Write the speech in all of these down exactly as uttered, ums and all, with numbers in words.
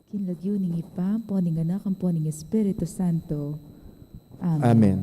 King lagyu ning Ibpa, ampo ning Anak, ampo ning Espiritu Santo. Amen. Amen.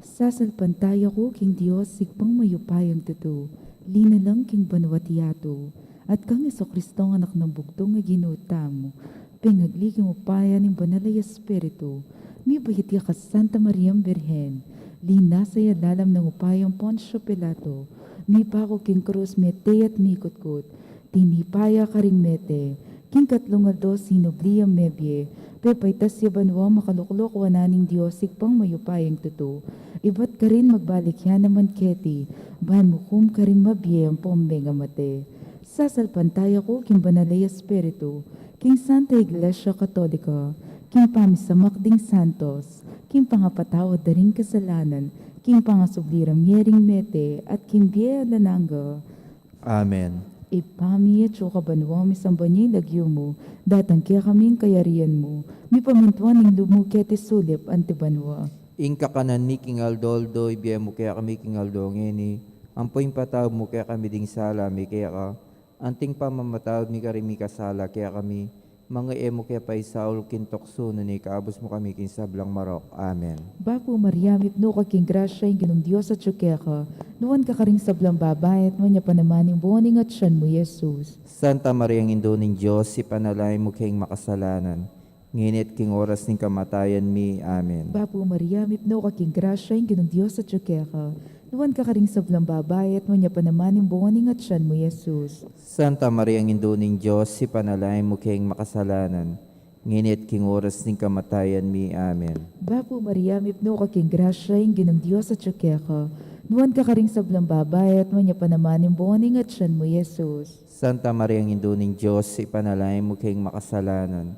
Sasalpantaya ku king Dios, Ibpang mayupayang tutu, linalang king banua't yatu, at kang Jesucristo, Anak nang bugtung a Ginu tamu, pengagli king upaya ning Banal a Espiritu, mibayat ya kang Santa Mariang Birhen, linasa ya lalam ning upaya nang Poncio Pilato, mipaku king krus, mete at mikutkut, tinipa ya karing mete, king katlung aldo sinubli yang mebie, pepaitas ya banua, makalukluk wanan ning Dios Ibpang mayupayang tutu, ibat karin magbalik ya naman keti, ban mukum karing mabie ampong mengamate. Sasalpantaya ku king Banal a Espiritu, king Santa Iglesia Katolika, king pamisamak ding santos, king pangapatawad da ring kasalanan, king pangasubli ra mie ring mete, at king bie alang angga. Amen. Ibpa mi, atsu ka banua, misamban ya ing lagyu mu, datang kekami ing kayarian mu, mipamintuan ing lub mu keti sulip anti banua. Ing kakanan mi king aldo-aldo ibie mu kekami king aldo ngeni, ampo ipatawad mu kekami ding sala mi keka, anti ing pamamatawad mi karing mikasala kekami, manga e mu ke paisaul king tuksu, nune ikabus mu kami king sablang marok. Amen. Bapu Maria, mipnu ka king grasya, ing Ginung Dios atyu keka, nuan ka karing sablang babai, at nuan ya pa naman ing bunga ning atyan mu, Jesus. Santa Maria, Indu ning Dios, ipanalangin mu keng makasalanan, ngeni at king oras ning kamatayan mi. Amen. Bapu Maria, mipnu ka king grasya, ing Ginung Dios atyu keka, nuan ka karing sablang babai, at nuan ya pa naman ing bunga ning atyan mu, Jesus. Santa Maria, Indu ning Dios, ipanalangin mu keng makasalanan, ngeni at king oras ning kamatayan mi. Amen. Bapu Maria, mipnu ka king grasya, ing Ginung Dios atyu keka, nuan ka karing sablang babai, at nuan ya pa naman ing bunga ning atyan mu, Jesus. Santa Maria, Indu ning Dios, ipanalangin mu keng makasalanan,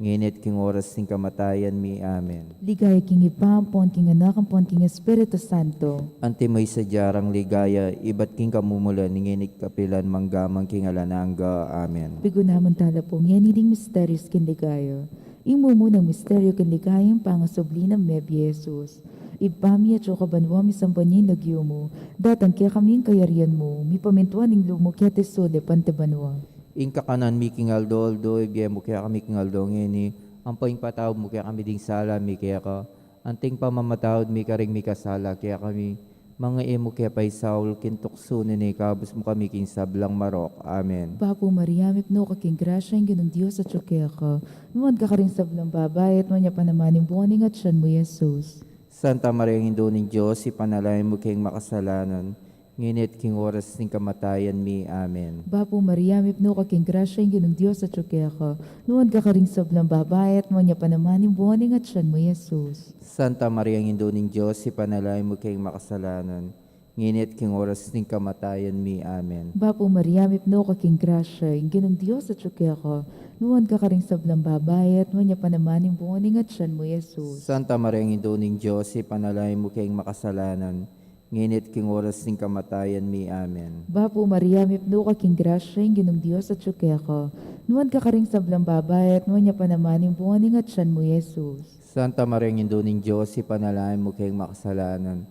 ngeni at king oras ning kamatayan mi. Amen. Ligaya king Ibpa, ampon king Anak, ampon king Espiritu Santo. Antimo ing sadya rang ligaya, ibat king kamumulan, ngeni at kapilan man, angga man king alang angga. Amen. Pigunaman tala pu ngeni ding misterios king ligaya. Ing mumunang misterio king ligaya, ing pangasubli nang mebie Jesus. Ibpa mi, atyu ka banua, misamban ya ing lagyu mu, datang kekami ing kayarian mu, mipamintuan ing lub mu keti sulip anti banua. Ing kakanan mi king aldo-aldo ibie mu kekami king aldo ngeni, ampo ipatawad mu kekami ding sala mi keka, anti ing pamamatawad mi karing mikasala kekami, manga e mu ke paisaul king tuksu, nune ikabus mu kami king sablang marok. Amen. Bapu Maria, mipnu ka king grasya, ing Ginung Dios atyu keka, nuan ka karing sablang babai, at nuan ya pa naman ing bunga ning atyan mu, Jesus. Santa Maria, Indu ning Dios, ipanalangin mu keng makasalanan, ngeni at king oras ning kamatayan mi. Amen. Bapu Maria, mipnu ka king grasya, ing Ginung Dios atyu keka, nuan ka karing sablang babai, at nuan ya pa naman ing bunga ning atyan mu, Jesus. Santa Maria, Indu ning Dios, ipanalangin mu keng makasalanan, ngeni at king oras ning kamatayan mi. Amen. Bapu Maria, mipnu ka king grasya, ing Ginung Dios atyu keka, nuan ka karing sablang babai, at nuan ya pa naman ing bunga ning atyan mu, Jesus. Santa Maria, Indu ning Dios, ipanalangin mu keng makasalanan, ngeni at king oras ning kamatayan mi. Amen. Bapu Maria, mipnu ka king grasya, ing Ginung Dios atyu keka, nuan ka karing sablang babai, at nuan ya pa naman ing bunga ning atyan mu, Jesus. Santa Maria, Indu ning Dios, ipanalangin mu keng makasalanan,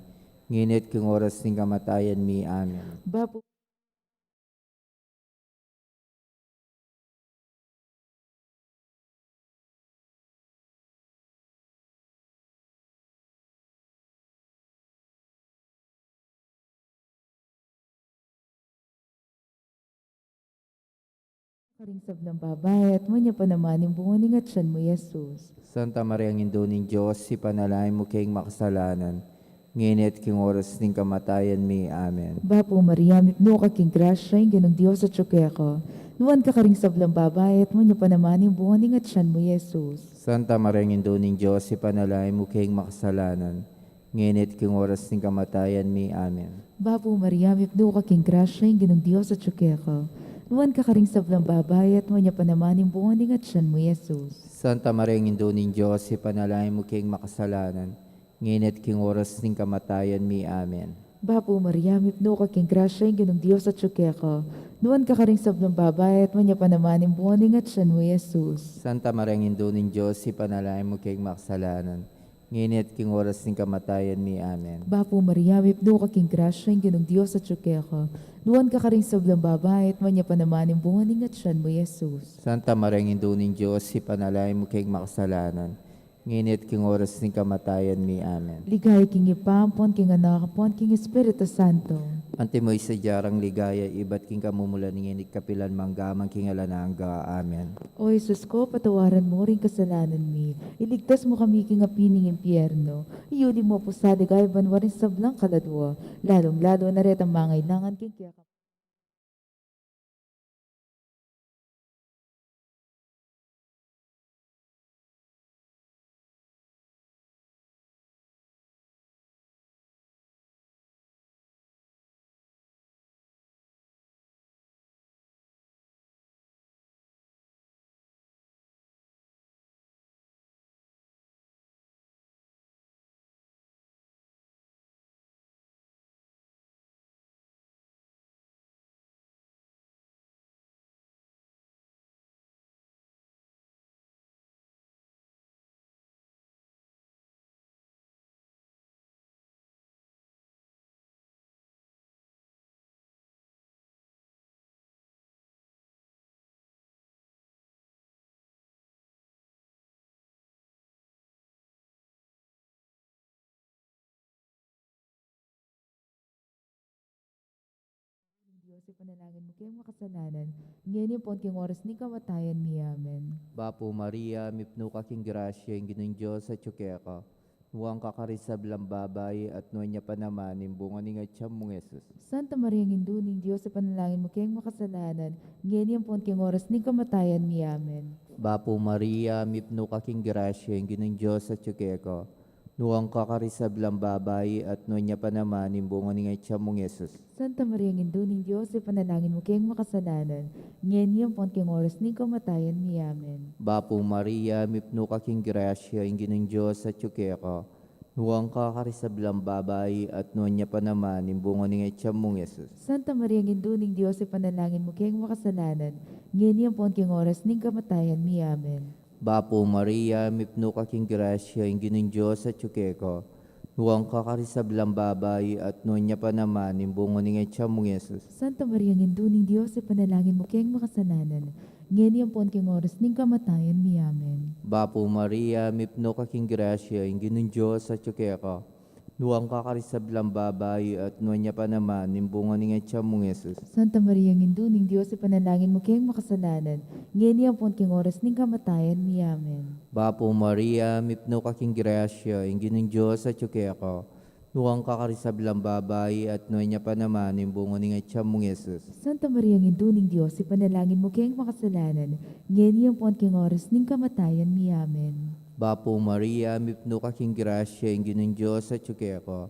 ngeni at king oras ning kamatayan mi. Amen. Bapu karing sablang babai, at nuan ya pa naman ing bunga ning atyan mu, Jesus. Santa Maria, Indu ning Dios, ipanalangin mu keng makasalanan, ngeni at king oras ning kamatayan mi. Amen. Bapu Maria, mipnu ka king grasya, ing Ginung Dios atyu keka, nuan ka karing sablang babai, at nuan ya pa naman ing bunga ning atyan mu, Jesus. Santa Maria, Indu ning Dios, ipanalangin mu keng makasalanan, ngeni at king oras ning kamatayan mi. Amen. Bapu Maria, mipnu ka king grasya, ing Ginung Dios atyu keka, nuan ka karing sablang babai, at nuan ya pa naman ing bunga ning atyan mu, Jesus. Santa Maria, Indu ning Dios, ipanalangin mu keng makasalanan, ngeni at king oras ning kamatayan mi. Amen. Bapu Maria, mipnu ka king grasya, ing Ginung Dios atyu keka, nuan ka karing sablang babai, at nuan ya pa naman ing bunga ning atyan mu, Jesus. Santa Maria, Indu ning Dios, ipanalangin mu keng makasalanan, Ngeni at king oras ning kamatayan mi. Amen. Bapu Maria, mipnu ka king grasya, ing Ginung Dios atyu keka. Nuan ka karing sablang babai, at nuan ya pa naman ing bunga ning atyan mu, Jesus. Santa Maria, Indu ning Dios, ipanalangin mu keng makasalanan, ngeni at king oras ning kamatayan mi. Amen. Ligaya king Ibpa, ampon king Anak, ampon king Espiritu Santo. Antimo ing sadya rang ligaya, ibat king kamumulan, ngeni at kapilan man, angga man king alang angga. Amen. O Jesus ko, patawaran mu ring kasalanan mi, iligtas mu kami king api ning impyerno, iyuli mu pu sa ligaya banua ring sablang kaladua, lalung-lalu na retang mangailangan king keka. Dios, ipanalangin mu keng makasalanan, ngeni ampon king oras ning kamatayan mi. Amen. Bapu Maria, mipnu ka king grasya, ing Ginung Dios atyu keka. Nuan ka karing sablang babai, at nuan ya pa naman ing bunga ning atyan mung Jesus. Santa Maria, Indu ning Dios, ipanalangin mu keng makasalanan, ngeni ampon king oras ning kamatayan mi. Amen. Bapu Maria, mipnu ka king grasya, ing Ginung Dios atyu keka. Nuan ka karing sablang babai, at nuan ya pa naman ing bunga ning atyan mung Jesus. Santa Maria, Indu ning Dios, ipanalangin mu keng makasalanan, ngeni ampon king oras ning kamatayan mi. Amen. Bapu Maria, mipnu ka king grasya, ing Ginung Dios atyu keka. Nuan ka karing sablang babai, at nuan ya pa naman ing bunga ning atyan mung Jesus. Santa Maria, Indu ning Dios, ipanalangin mu keng makasalanan, ngeni ampon king oras ning kamatayan mi. Amen. Bapu Maria, mipnu ka king grasya, ing Ginung Dios atyu keka. Nuan ka karing sablang babai, at nuan ya pa naman ing bunga ning atyan mung Jesus. Santa Maria, Indu ning Dios, ipanalangin mu keng makasalanan, ngeni ampon king oras ning kamatayan mi. Amen. Bapu Maria, mipnu ka king grasya, ing Ginung Dios atyu keka. Nuan ka karing sablang babai, at nuan ya pa naman ing bunga ning atyan mung Jesus. Santa Maria, Indu ning Dios, ipanalangin mu keng makasalanan, ngeni ampon king oras ning kamatayan mi. Amen. Bapu Maria, mipnu ka king grasya, ing Ginung Dios atyu keka. Nuan ka karing sablang babai, at nuan ya pa naman ing bunga ning atyan mung Jesus. Santa Maria, Indu ning Dios, ipanalangin mu keng makasalanan, ngeni ampon king oras ning kamatayan mi. Amen. Bapu Maria, mipnu ka king grasya, ing Ginung Dios atyu keka.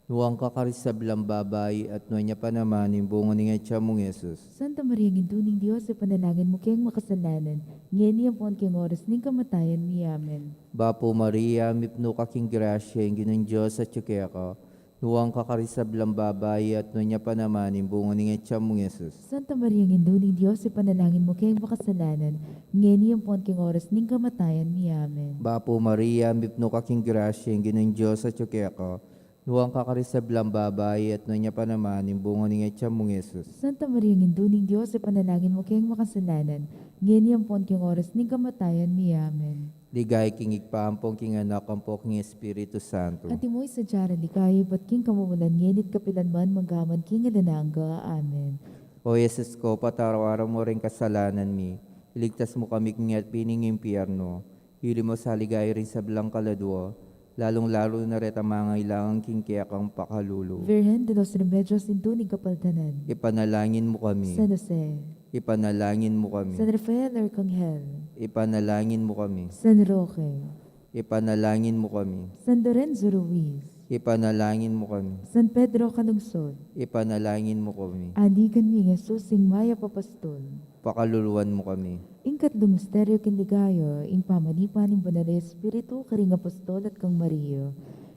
Nuan ka karing sablang babai, at nuan ya pa naman ing bunga ning atyan mung Jesus. Santa Maria, Indu ning Dios, ipanalangin mu keng makasalanan, ngeni ampon king oras ning kamatayan mi. Amen. Bapu Maria, mipnu ka king grasya, ing Ginung Dios atyu keka. Nuan ka karing sablang babai, at nuan ya pa naman ing bunga ning atyan mung Jesus. Santa Maria, Indu ning Dios, ipanalangin mu keng makasalanan, ngeni ampon king oras ning kamatayan mi. Amen. Bapu Maria, mipnu ka king grasya, ing Ginung Dios atyu keka. Nuan ka karing sablang babai, at nuan ya pa naman ing bunga ning atyan mung Jesus. Santa Maria, Indu ning Dios, ipanalangin mu keng makasalanan, ngeni ampon king oras ning kamatayan mi. Amen. Ligaya king Ibpa, ampon king Anak, ampon king Espiritu Santo. Antimo ing sadya rang ligaya, ibat king kamumulan, ngeni at kapilan man, manggaman king alang angga. Amen. O Jesus ko, patawaran mu ring kasalanan mi, iligtas mu kami king api ning impyerno, iyuli mu sa ligaya ring sablang kaladua, lalung-lalu na retang mangailangan king kekang pakalulu. Virgen de los Remedios, Indu ning Kapaldanan. Ipanalangin mu kami. San Jose. Ipanalangin mu kami. San Rafael Arkanghel. Ipanalangin mu kami. San Roque. Ipanalangin mu kami. San Lorenzo Ruiz. Ipanalangin mu kami. San Pedro Calungsod. Ipanalangin mu kami. Anigan mi Jesus, ing mayap a pastol. Pakaluluan mu kami. Ing katlung misteryo king ligaya, ing pamanipa ning Banal a Espiritu karing apostol at kang Maria.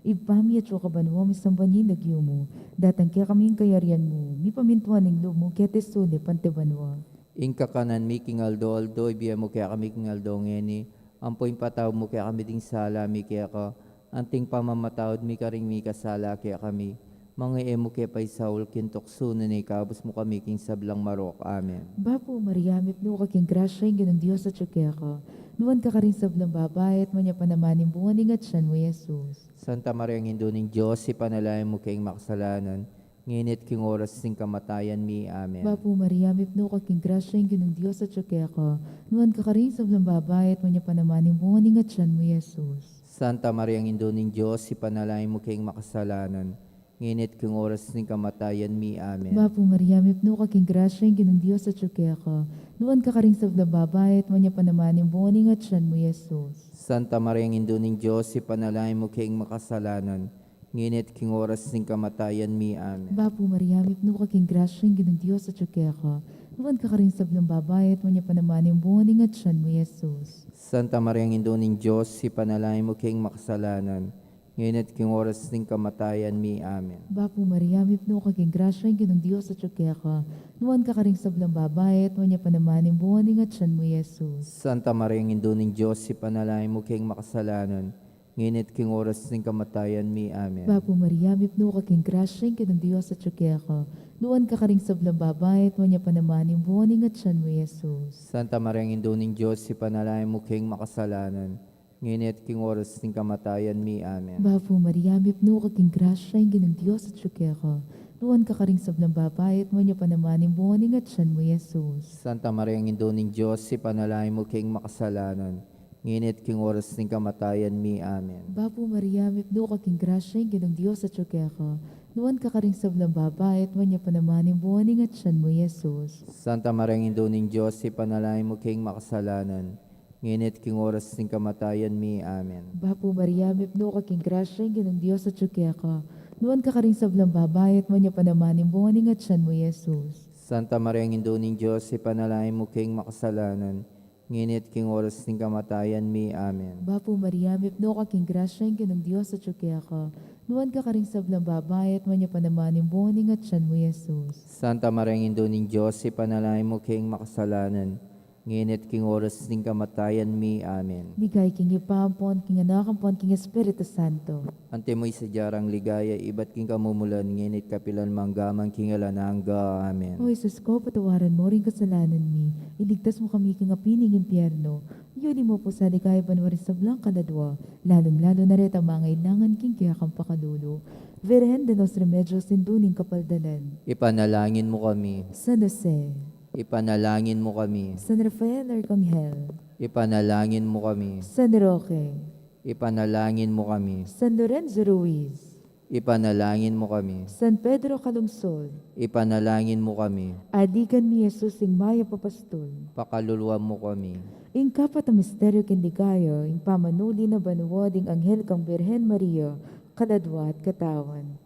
Ibpa mi, atsu ka banua, misamban ya ing lagyu mu. Datang kekami ing kayarian mu. Mipamintuan ing lub mu keti sulip anti banua. Ing kakanan mi king aldo-aldo ibie mu kekami king aldo ngeni, ampo ipatawad mu kekami ding sala mi keka, Anting pamamatawad mi karing mikasala kekami, manga e mu ke paisaul king tuksu, nune ikabus mu kami king sablang marok. Amen. Bapu Maria, mipnu ka king grasya, ing Ginung Dios atyu keka. Nuan ka karing sablang babai, at nuan ya pa naman ing bunga ning atyan mu, Jesus. Santa Maria, Indu ning Dios, ipanalangin mu keng makasalanan, ngeni at king oras ning kamatayan mi. Amen. Bapu Maria, mipnu ka king grasya, ing Ginung Dios atyu keka. Nuan ka karing sablang babai, at nuan ya pa naman ing bunga ning atyan mu, Jesus. Santa Maria, Indu ning Dios, ipanalangin mu keng makasalanan, ngeni at king oras ning kamatayan mi. Amen. Bapu Maria, mipnu ka king grasya, ing Ginung Dios atyu keka. Nuan ka karing sablang babai, at nuan ya pa naman ing bunga ning atyan mu, Jesus. Santa Maria, Indu ning Dios, ipanalangin mu keng makasalanan, ngeni at king oras ning kamatayan mi. Amen. Bapu Maria, mipnu ka king grasya, ing Ginung Dios atyu keka. Nuan ka karing sablang babai, at nuan ya pa naman ing bunga ning atyan mu, Jesus. Santa Maria, Indu ning Dios, ipanalangin mu keng makasalanan, ngeni at king oras ning kamatayan mi. Amen. Bapu Maria, mipnu ka king grasya, ing Ginung Dios atyu keka. Nuan ka karing sablang babai, at nuan ya pa naman ing bunga ning atyan mu, Jesus. Santa Maria, Indu ning Dios, ipanalangin mu keng makasalanan, ngeni at king oras ning kamatayan mi. Amen. Bapu Maria, mipnu ka king grasya, ing Ginung Dios atyu keka. Nuan ka karing sablang babai, at nuan ya pa naman ing bunga ning atyan mu, Jesus. Santa Maria, Indu ning Dios, ipanalangin mu keng makasalanan, ngeni at king oras ning kamatayan mi. Amen. Bapu Maria, mipnu ka king grasya, ing Ginung Dios atyu keka. Nuan ka karing sablang babai, at nuan ya pa naman ing bunga ning atyan mu, Jesus. Santa Maria, Indu ning Dios, ipanalangin mu keng makasalanan, ngeni at king oras ning kamatayan mi. Amen. Bapu Maria, mipnu ka king grasya, ing Ginung Dios atyu keka. Nuan ka karing sablang babai, at nuan ya pa naman ing bunga ning atyan mu, Jesus. Santa Maria, Indu ning Dios, ipanalangin mu keng makasalanan, ngeni at king oras ning kamatayan mi. Amen. Bapu Maria, mipnu ka king grasya, ing Ginung Dios atyu keka. Nuan ka karing sablang babai, at nuan ya pa naman ing bunga ning atyan mu, Jesus. Santa Maria, Indu ning Dios, ipanalangin mu keng makasalanan, ngeni at king oras ning kamatayan mi. Amen. Bapu Maria, mipnu ka king grasya, ing Ginung Dios atyu keka. Nuan ka karing sablang babai, at nuan ya pa naman ing bunga ning atyan mu, Jesus. Santa Maria, Indu ning Dios, ipanalangin mu keng makasalanan, ngeni at king oras ning kamatayan mi. Amen. Ligaya king Ibpa, ampon king Anak, ampon king Espiritu Santo. Antimo ing sadya rang ligaya, ibat king kamumulan, ngeni at kapilan man, angga man king alang angga. Amen. O Jesus ko, patawaran mu ring kasalanan mi, iligtas mu kami king api ning impyerno, yuli mu pu sa ligaya banua ring sablang kaladua, lalung-lalu na retang mangailangan king kekang pakalulu. Virgen de los Remedios, Indu ning Kapaldanan. Ipanalangin mu kami. San Jose. Ipanalangin mu kami. San Rafael Arkanghel. Ipanalangin mu kami. San Roque. Ipanalangin mu kami. San Lorenzo Ruiz. Ipanalangin mu kami. San Pedro Calungsod. Ipanalangin mu kami. Aligan mi Jesus ing mayap a pastul. Pakaluluan mu kami. Ing kapat a misteryu king ligaya, ing pamanuli na banua ding anghel kang Birhen Maria, kaladua at katawan.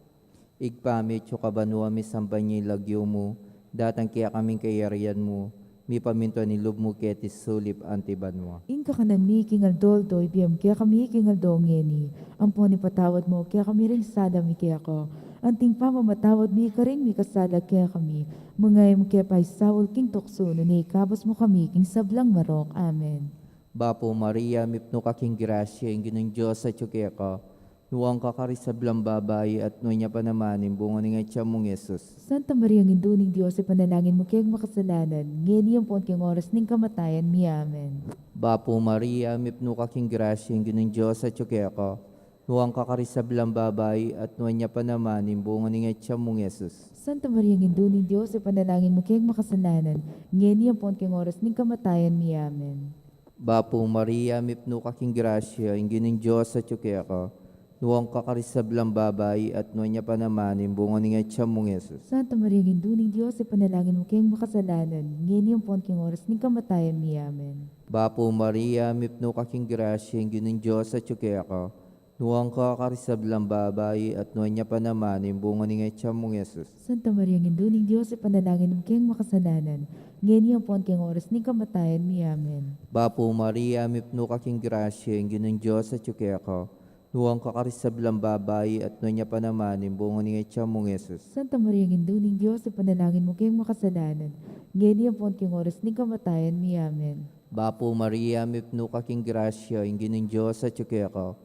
Ibpa mi, atsu ka banua, misamban ya ing lagyu mu, datang kekami ing kayarian mu, mipamintuan ing lub mu keti sulip anti banua. Ing kakanan mi king aldo-aldo ibie mu kekami king aldo ngeni, ampon ipatawad mu kekami ring sala mi keka, anting pamamatawad mi karing mikasala kekami, manga e mu ke paisaul king tuksu, nune ikabus mu kami king sablang marok. Amen. Bapu Maria, mipnu ka king grasya, ing Ginung Dios atyu keka. Nuan ka karing sablang babai, at nuan ya pa naman ing bunga ning atyan mung Jesus. Santa Maria, Indu ning Dios, ipanalangin mu keng makasalanan, ngeni ampon king oras ning kamatayan mi. Amen. Bapu Maria, mipnu ka king grasya, ing Ginung Dios atyu keka. Nuan ka karing sablang babai, at nuan ya pa naman ing bunga ning atyan mung Jesus. Santa Maria, Indu ning Dios, ipanalangin mu keng makasalanan, ngeni ampon king oras ning kamatayan mi. Amen. Bapu Maria, mipnu ka king grasya, ing Ginung Dios atyu keka. Nuan ka karing sablang babai, at nuan ya pa naman ing bunga ning atyan mung Jesus. Santa Maria, Indu ning Dios, ipanalangin mu keng makasalanan, ngeni ampon king oras ning kamatayan mi. Amen. Bapu Maria, mipnu ka king grasya, ing Ginung Dios atyu keka. Nuan ka karing sablang babai, at nuan ya pa naman ing bunga ning atyan mung Jesus. Santa Maria, Indu ning Dios, ipanalangin mu keng makasalanan, ngeni ampon king oras ning kamatayan mi. Amen. Bapu Maria, mipnu ka king grasya, ing Ginung Dios atyu keka. Nuan ka karing sablang babai, at nuan ya pa naman ing bunga ning atyan mung Jesus. Santa Maria, Indu ning Dios, ipanalangin mu keng makasalanan, ngeni ampon king oras ning kamatayan mi. Amen. Bapu Maria, mipnu ka king grasya, ing Ginung Dios atyu keka.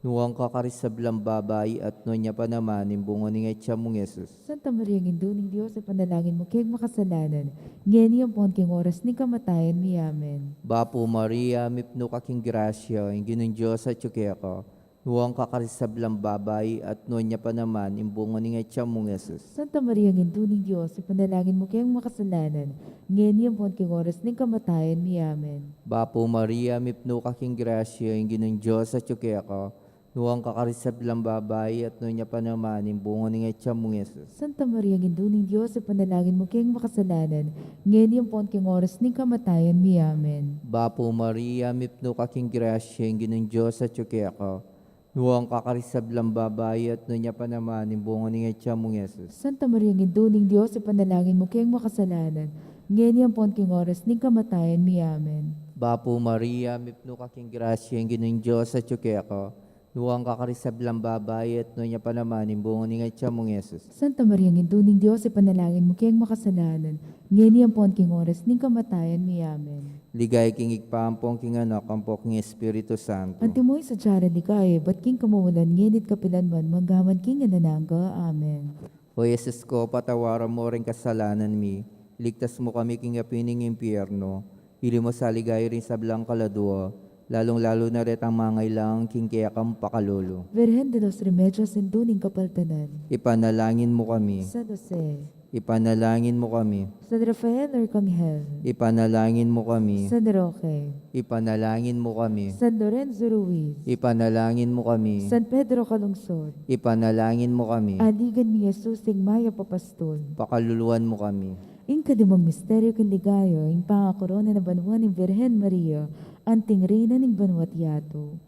Nuan ka karing sablang babai, at nuan ya pa naman ing bunga ning atian mung Jesus. Santa Maria, Indu ning Dios, ipanalangin mu keng makasalanan, ngeni ampon king oras ning kamatayan mi. Amen. Bapu Maria, mipnu ka king grasya, ing Ginung Dios atyu keka. Nuan ka karing sablang babai, at nuan ya pa naman ing bunga ning atian mung Jesus. Santa Maria, Indu ning Dios, ipanalangin mu keng makasalanan, ngeni ampon king oras ning kamatayan mi. Amen. Bapu Maria, mipnu ka king grasya, ing Ginung Dios atyu keka. Nuan ka karing sablang babai, at nuan ya pa naman ing bunga ning atian mung Jesus. Santa Maria, Indu ning Dios, ipanalangin mu keng makasalanan, ngeni ampon king oras ning kamatayan mi. Amen. Bapu Maria, mipnu ka king grasya, ing Ginung Dios atyu keka. Nuan ka karing sablang babai, at nuan ya pa naman ing bunga ning atian mung Jesus. Santa Maria, Indu ning Dios, ipanalangin mu keng makasalanan, ngeni ampon king oras ning kamatayan mi. Amen. Bapu Maria, mipnu ka king grasya, ing Ginung Dios atyu keka. Nuan ka karing sablang babai, at nuan ya pa naman ing bunga ning atian mung Jesus. Santa Maria, Indu ning Dios, ipanalangin mu keng makasalanan, ngeni ampon king oras ning kamatayan mi. Amen. Ligaya king Ibpa, ampon king Anak, ampon king Espiritu Santo. Antimo ing sadya nang ligaya, ibat king kamumulan, ngeni at kapilan man, mangga man king alang angga. Amen. O Jesus ko, patawaran mu ring kasalanan mi, iligtas mu kami king api ning impyerno, ilinus mu sa ligaya ring sablang kaladua, lalung-lalu na retang mangailangan king kekang pakalulu. Virgen de los Remedios, Indu ning Kapaldanan. Ipanalangin mu kami. San Jose. Ipanalangin mu kami. San Rafael Arkanghel. Ipanalangin mu kami. San Roque. Ipanalangin mu kami. San Lorenzo Ruiz. Ipanalangin mu kami. San Pedro Calungsod. Ipanalangin mu kami. Aligan mi Jesus, ing mayap a pastul. Pakaluluan mu kami. Ing kalimang misteryo king ligaya, ing pangakorona na banua ning Virgen Maria, anting Reyna ning banua't yatu.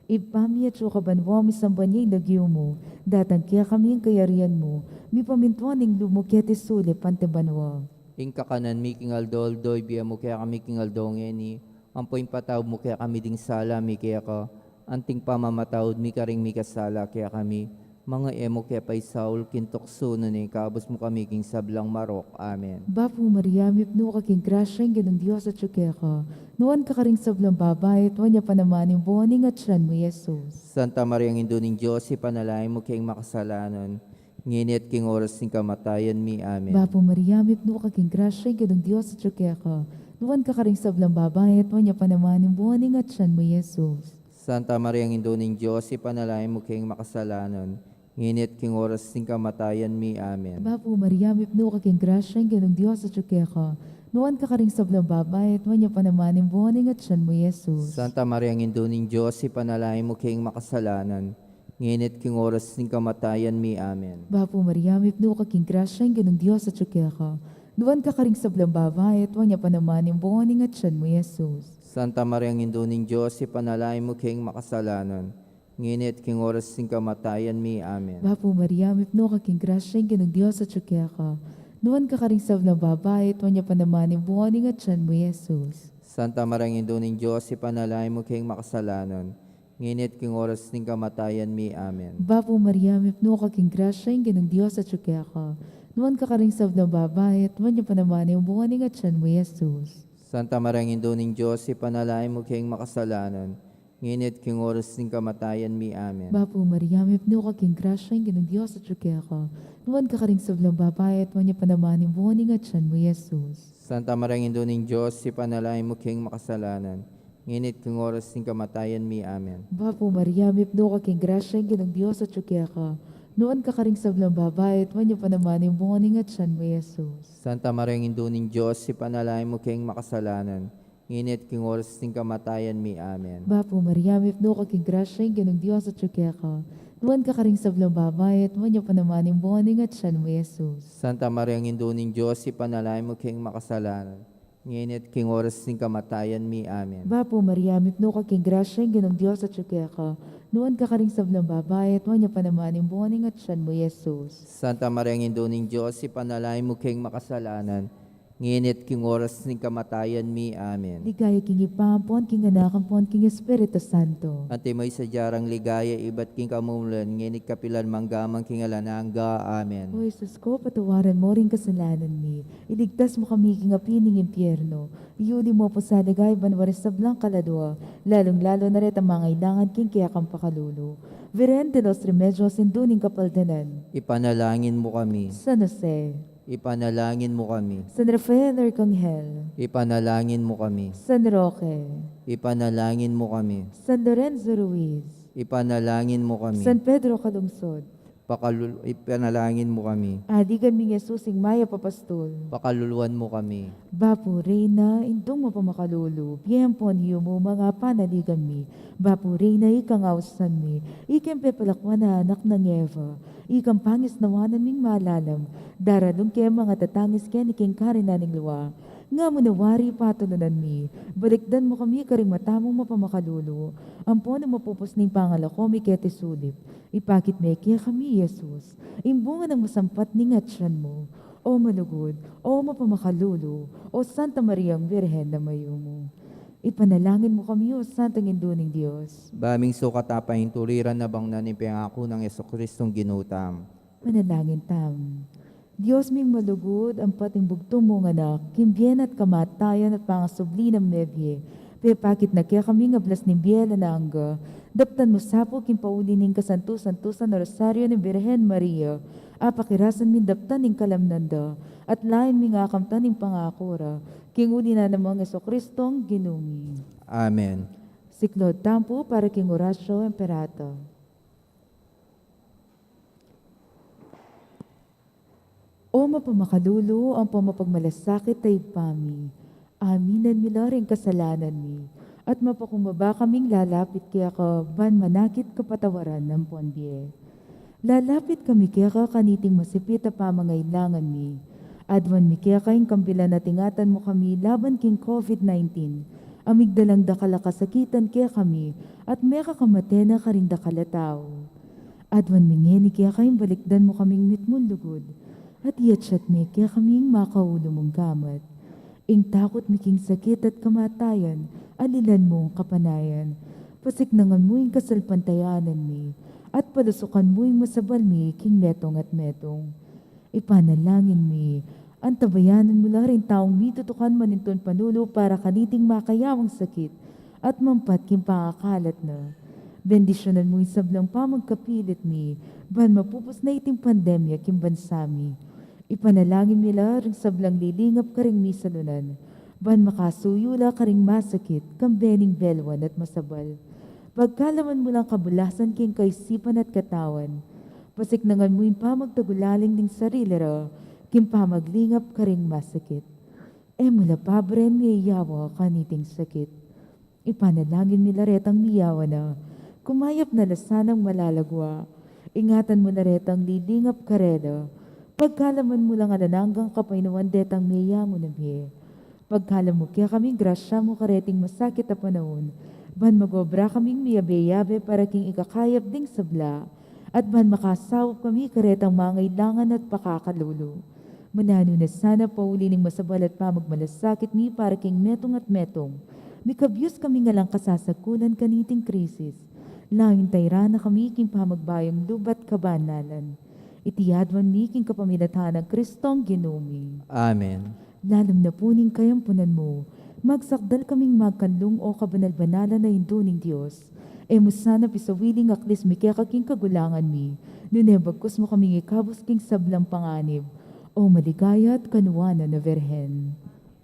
Ibpa mi, atsu ka banua, misamban ya ing lagyu mu, datang kekami ing kayarian mu, mipamintuan ing lub mu keti sulip anti banua. Ing kakanan mi king aldo-aldo ibie mu kekami king aldo ngeni, ampo ipatawad mu kekami ding sala mi keka, anting pamamatawad mi karing mikasala kekami, manga e mu ke paisaul king tuksu, nune ikabus mu kami king sablang marok. Amen. Bapu Maria, mipnu ka king grasya, ing Ginung Dios atyu keka. Nuan ka karing sablang babai, at nuan ya pa naman ing bunga ning atian mu, Jesus. Santa Maria, Indu ning Dios, ipanalangin mu keng makasalanan, ngeni at king oras ning kamatayan mi. Amen. Bapu Maria, mipnu ka king grasya, ing Ginung Dios atyu keka. Nuan ka karing sablang babai, at nuan ya pa naman ing bunga ning atian mu, Jesus. Santa Maria, Indu ning Dios, ipanalangin mu keng makasalanan, ngeni at king oras ning kamatayan mi. Amen. Bapu Maria, mipnu ka king grasya, ing Ginung Dios atyu keka. Nuan ka karing sablang babai, at nuan ya pa naman ing bunga ning atian mu, Jesus. Santa Maria, Indu ning Dios, ipanalangin mu keng makasalanan, ngeni at king oras ning kamatayan mi. Amen. Bapu Maria, mipnu ka king grasya, ing Ginung Dios atyu keka. Nuan ka karing sablang babai, at nuan ya pa naman ing bunga ning atian mu, Jesus. Santa Maria, Indu ning Dios, ipanalangin mu keng makasalanan, ngeni at king oras ning kamatayan mi. Amen. Bapu Maria, mipnu ka king grasya, ing Ginung Dios atyu keka. Nuan ka karing sablang babai, at nuan ya pa naman ing bunga ning atian mu, Jesus. Santa Maria, Indu ning Dios, ipanalangin mu keng makasalanan, ngeni at king oras ning kamatayan mi. Amen. Bapu Maria, mipnu ka king grasya, ing Ginung Dios atyu keka. Nuan ka karing sablang babai, at nuan ya pa naman ing bunga ning atian mu, Jesus. Santa Maria, Indu ning Dios, ipanalangin mu keng makasalanan, ngeni at king oras ning kamatayan mi. Amen. Bapu Maria, mipnu ka king grasya, ing Ginung Dios atyu keka. Nuan ka karing sablang babai, at nuan ya pa naman ing bunga ning atian mu, Jesus. Santa Maria, Indu ning Dios, ipanalangin mu keng makasalanan, ngeni at king oras ning kamatayan mi. Amen. Bapu Maria, mipnu ka king grasya, ing Ginung Dios atyu keka. Nuan ka karing sablang babai, at nuan ya pa naman ing bunga ning atian mu, Jesus. Santa Maria, Indu ning Dios, ipanalangin mu keng makasalanan, ngeni at king oras ning kamatayan mi. Amen. Bapu Maria, mipnu ka king grasya, ing Ginung Dios atyu keka. Nuan ka karing sablang babai, at nuan ya pa naman ing bunga ning atian mu, Jesus. Santa Maria, Indu ning Dios, ipanalangin mu keng makasalanan, ngeni at king oras ning kamatayan mi. Amen. Bapu Maria, mipnu ka king grasya, ing Ginung Dios atyu keka. Nuan ka karing sablang babai, at nuan ya pa naman ing bunga ning atian mu, Jesus. Santa Maria, Indu ning Dios, ipanalangin mu keng makasalanan, Ngeni at king oras ning kamatayan mi. Amen. Ligaya king Ibpa, ampon king Anak, ampon king Espiritu Santo. Antimo ing sadya rang ligaya ibat king kamumulan, ngeni at kapilan man, angga man king alang angga. Amen. O Jesus ko, patawaran mo ring kasalanan mi, iligtas mo kami king api ning impyerno, iyuli mo pu sa ligaya banua ring sablang kaladua, lalung-lalu na retang mangailangan king kekang pakalulu. Virgen de los Remedios, Indu ning Kapaldanan, ipanalangin mo kami. San Jose, ipanalangin mo kami. San Rafael Arcangel, ipanalangin mo kami. San Roque, ipanalangin mo kami. San Lorenzo Ruiz, ipanalangin mo kami. San Pedro Calungsod, pakalul-, ipanalangin mo kami. Aligan ming Jesus, ing mayap a pastul, pakaluluan mo kami. Bapu Reyna, Indung mapamakalulu, bie ampon yumu, panaligan mi. Bapu Reyna, ikang ausan mi, ikeng pepalakuan a anak nang Eva, ikang pangisnawan ming malalam, daralung ke mangatatangis keni king karinan ning lua. Nga mu na wari patulunan mi, balikdan mu kami karing mata mung mapamakalulu, ampon ing mapupus ning pangalako mi keti sulip, ipakit me kekami i Jesus, ing bunga nang masampat ning atian mu. O malugud, o mapamakalulu, o Santa Mariang Birhen a mayumu. Ipanalangin mu kami, o Santang Indu ning Dios. Ba ming sukat a paintuliran na bang na ning pengaku nang Jesucristong Ginu tam. Manalangin tam. Dios ming malugud, ampat ing bugtung mung Anak, king bie na at kamatayan at pangasubli nang mebie, pepakit na kekami ing ablas ning bie alang angga, daptan mu sa pu king pauli ning kasantu-santusan a Rosario ning Birhen Maria, apakirasan ming daptan ing kalamnan da, at lain ming akamtan ing pangaku ra, king uli na namang Jesucristong Ginu mi. Amen. Siklaud tamu pu para king Oratio Imperata. O mapamakalulu, ampon mapagmalasakit a Ibpa mi, aminan mi la ring kasalanan mi, at mapakumbaba kaming lalapit keka ban manakit kapatawaran ampon bie. Lalapit kami keka kaniting masipit a pamangailangan mi. Aduan mi keka ing kambilan at ingatan mu kami laban king COVID nineteen, a migdalang dakal a kasakitan kekami, at mekakamate na karing dakal a tau. Aduan mi ngeni keka ing balikdan mu kaming mitmung lugud, at iyatyat me kekami ing makaulu mung gamat. Ing takut mi king sakit at kamatayan, alilan mung kapanayan. Pasiknangan mu ing kasalpantayanan mi, at palusukan mu ing masabal mi king metung at metung. Ipanalangin mi, antabayanan mu la ring taung mitutukan manintun panulu para kaniting makayawang sakit, at mampat king pangakalat na. Bendisyunan mu ing sablang pamagkapilit mi, ban mapupus na iting pandemya king bansa mi. Ipanalangin mi la ring sablang lilingap karing misalunan, ban makasuyu la karing masakit, kambe ning belwan at masabal. Pagkalaman mu lang kabulasan king kaisipan at katawan. Pasiknangan mu ing pamagtagulaling ning sarili ra, king pamaglingap karing masakit. E mu la paburen miyayawa kaniting sakit. Ipanalangin mi la retang miyawa na, kumayap na la sanang malagwa. Ingatan mu la retang lilingap karela. Pagkalaman mu lang alang anggang kapaynawan detang meyangu na bie. Pagkalam mu kekami ing grasya mu kareting masakit a panaun, ban mag-obra kaming miyabe-yabe para king ikakayap ding sabla, at ban makasaup kami karetang mangailangan at pakakalulu. Mananu na sana pauli ning masabal at pamagmalasakit mi para king metung at metung, mikabyus kaming alang kasasakulan kaniting krisis. Laung tayran na kami king pamagbayung luba't kabanalan. Iti aduan mi king kapamilatan nang Kristong Ginu mi. Amen. Lalum na pu ning kayampunan mu, magsakdal kaming magkanlung, o kabanal-banalan a Indu ning Dios. E mu sana pisawili ing aklis mi keka king kagulangan mi, nune bagkus mu kaming ikabus king sablang panganib, o maligaya at kanuanan a Birhen.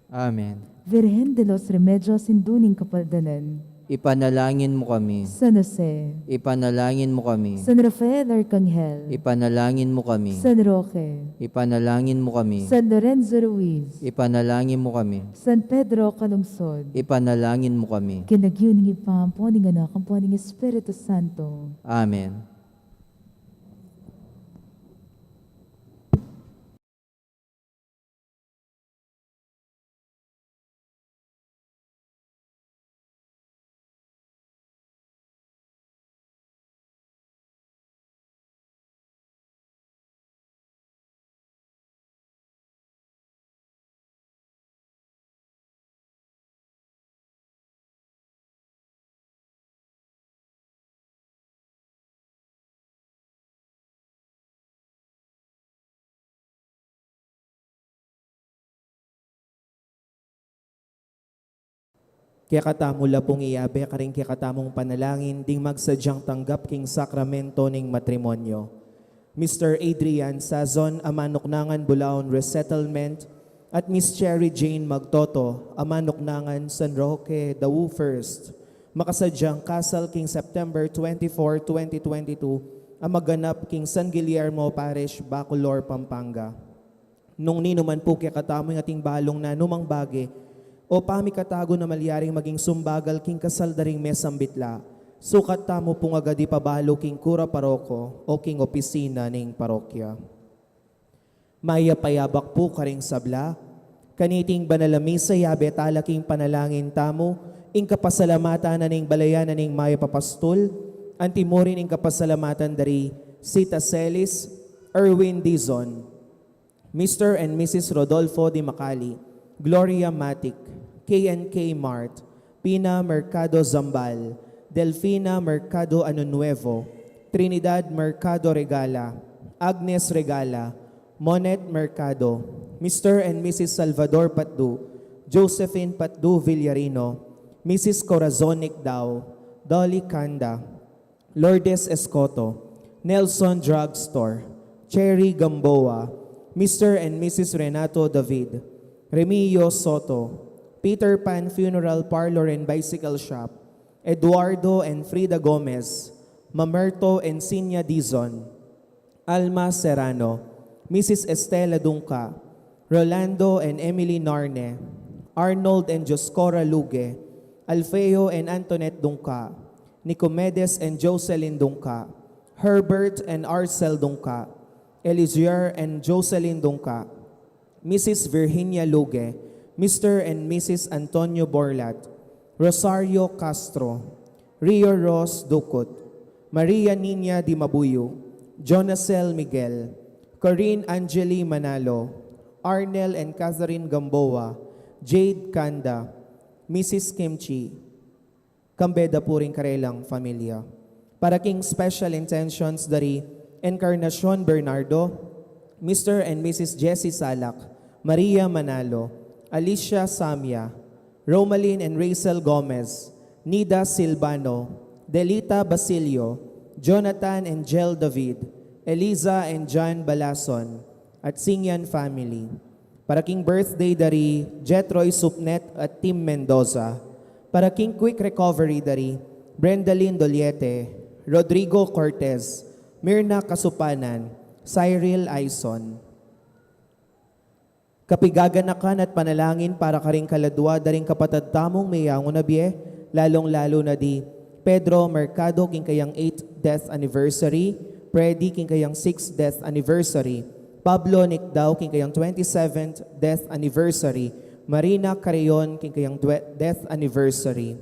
Amen. Virgen de los Remedios, Indu ning Kapaldanan, ipanalangin mu kami. San Jose, ipanalangin mu kami. San Rafael Arcangel, ipanalangin mu kami. San Roque, ipanalangin mu kami. San Lorenzo Ruiz, ipanalangin mu kami. San Pedro Calungsod, ipanalangin mu kami. King lagyu ning Ibpa, ampo ning Anak, ampo ning Espiritu Santo. Amen. Kekatamu la pung iyabe karing kekatamung panalangin ding magsadyang tanggap king sakramento ning matrimonyo. Mister Adrian Sazon, Amanuknangan, Bulaon Resettlement, at Miss Cherry Jane Magtoto, Amanuknangan, San Roque, Dawu First, makasadyang kasal king September twenty-four, twenty twenty-two, a maganap king San Guillermo Parish, Bacolor, Pampanga. Nung ninu man pu kekatamu ing ating balung nanumang bage o pamikatagu na malyaring maging sumbagal king kasal da ring mesang bitla, sukat tamu pung agad ipabalu king kura paroko o king opisina ning parokya. Mayap a yabak pu karing sabla. Kaniting banal a misa, iyabe tala king panalangin tamu ing kapasalamatan na ning balayan na ning mayap a pastul, anti mu rin ing kapasalamatan da ri Sita Celis, Erwin Dizon, Mister and Missus Rodolfo Di Macali, Gloria Matic, K and K Mart, Pina Mercado Zambal, Delfina Mercado Año Nuevo, Trinidad Mercado Regala, Agnes Regala, Monet Mercado, Mister and Missus Salvador Patdu, Josephine Patdu Villarino, Missus Corazon Nicdao, Dolly Canda, Lourdes Escoto, Nelson Drugstore, Cherry Gamboa, Mister and Missus Renato David, Remio Soto, Peter Pan Funeral Parlor and Bicycle Shop, Eduardo and Frida Gomez, Mamerto and Sinya Dizon, Alma Serrano, Missus Estela Dungca, Rolando and Emily Narne, Arnold and Dioscora Luge, Alfeo and Antoinette Dungca, Nicomedes and Jocelyn Dungca, Herbert and Arcel Dungca, Elisier and Jocelyn Dungca, Missus Virginia Luge, Mister and Missus Antonio Borlat, Rosario Castro, Rio Rose Ducut, Maria Nina Dimabuyu, Jonasel Miguel, Corinne Angeli Manalo, Arnel and Catherine Gamboa, Jade Canda, Missus Kimchi, kambe da pu ring karelang familia. Para king special intentions da ri Encarnacion Bernardo, Mister and Missus Jessie Salak, Maria Manalo, Alicia Samia, Romalyn and Rachel Gomez, Nida Silvano, Delita Basilio, Jonathan and Jel David, Eliza and John Balason, at Singyan family. Para king birthday da ri Jethro Isupnet at Tim Mendoza. Para king quick recovery da ri Brendalyn Doliete, Rodrigo Cortez, Mirna Kasupanan, Cyril Aison. Kapigaganakan at panalangin para karing kaladua da ring kapatad tamung meyangu na bie, lalung-lalu na di Pedro Mercado king kayang eighth death anniversary, Freddy king kayang sixth death anniversary, Pablo Nicdao king kayang twenty-seventh death anniversary, Marina Carreon king kayang dwe-, death anniversary.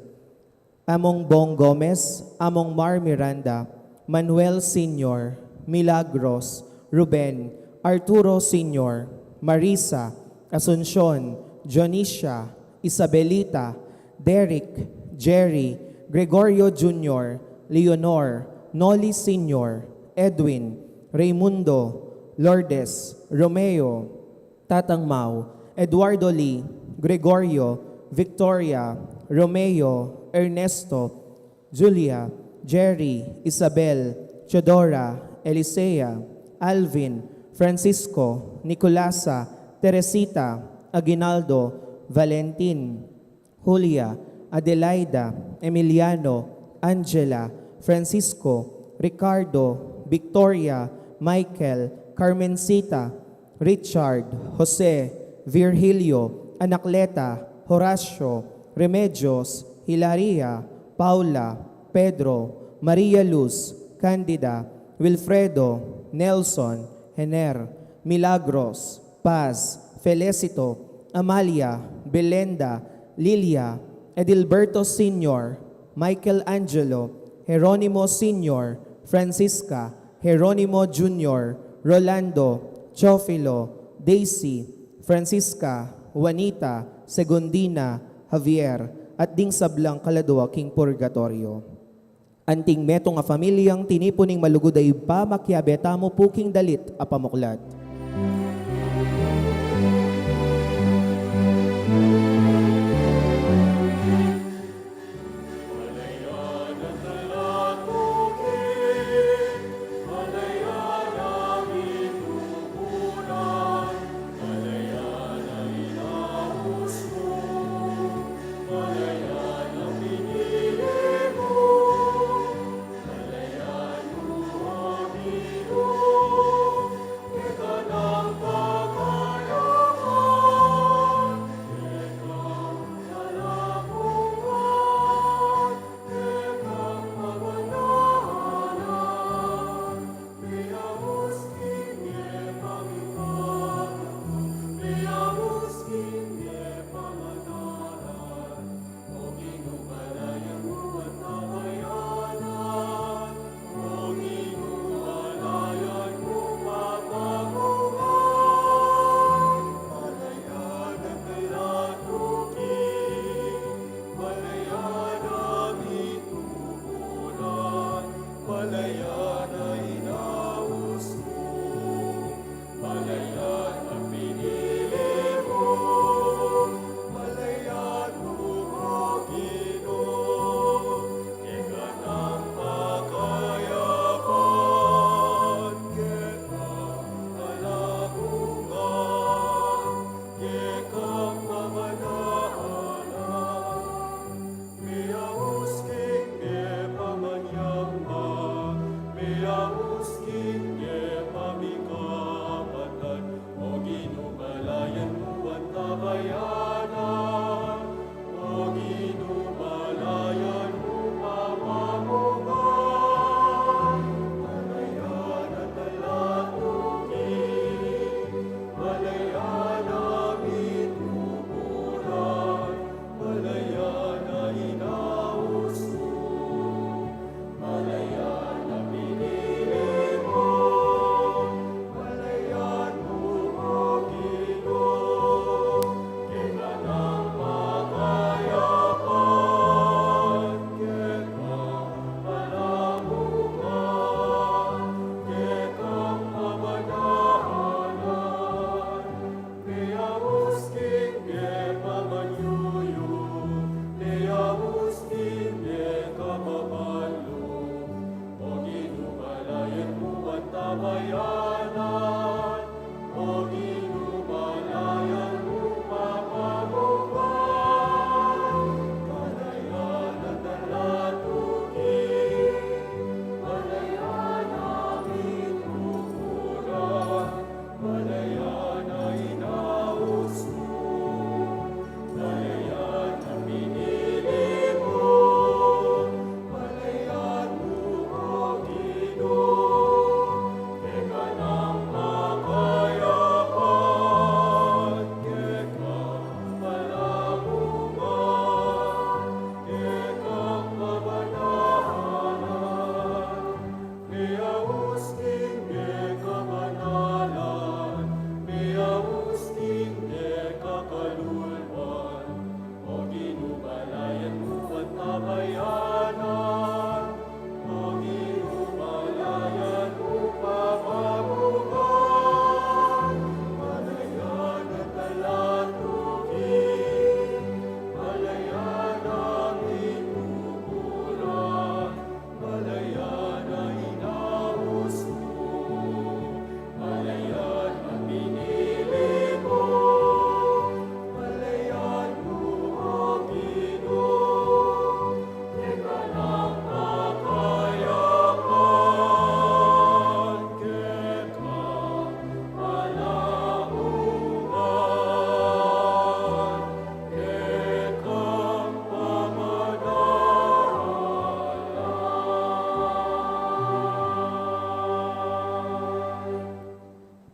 Among Bong Gomez, Among Mar Miranda, Manuel Senior, Milagros, Ruben, Arturo Senior, Marisa, Asuncion, Dionisia, Isabelita, Derek, Jerry, Gregorio Junior, Leonor, Noli Senior, Edwin, Raymundo, Lourdes, Romeo, Tatang Mau, Eduardo Lee, Gregorio, Victoria, Romeo, Ernesto, Julia, Jerry, Isabel, Teodora, Elisea, Alvin, Francisco, Nicolasa, Teresita, Aguinaldo, Valentin, Julia, Adelaida, Emiliano, Angela, Francisco, Ricardo, Victoria, Michael, Carmencita, Richard, Jose, Virgilio, Anacleta, Horacio, Remedios, Hilaria, Paula, Pedro, Maria Luz, Candida, Wilfredo, Nelson, Hener, Milagros, Paz, Felicito, Amalia, Belenda, Lilia, Edilberto Senior, Michael Angelo, Jeronimo Senior, Francisca, Jeronimo Junior, Rolando, Teofilo, Daisy, Francisca, Juanita, Segundina, Javier, at ding sablang kaladua king purgatorio. Anting metung a familiang tinipun ning malugud a Ibpa, makiabe tamu pu king dalit a pamuklat.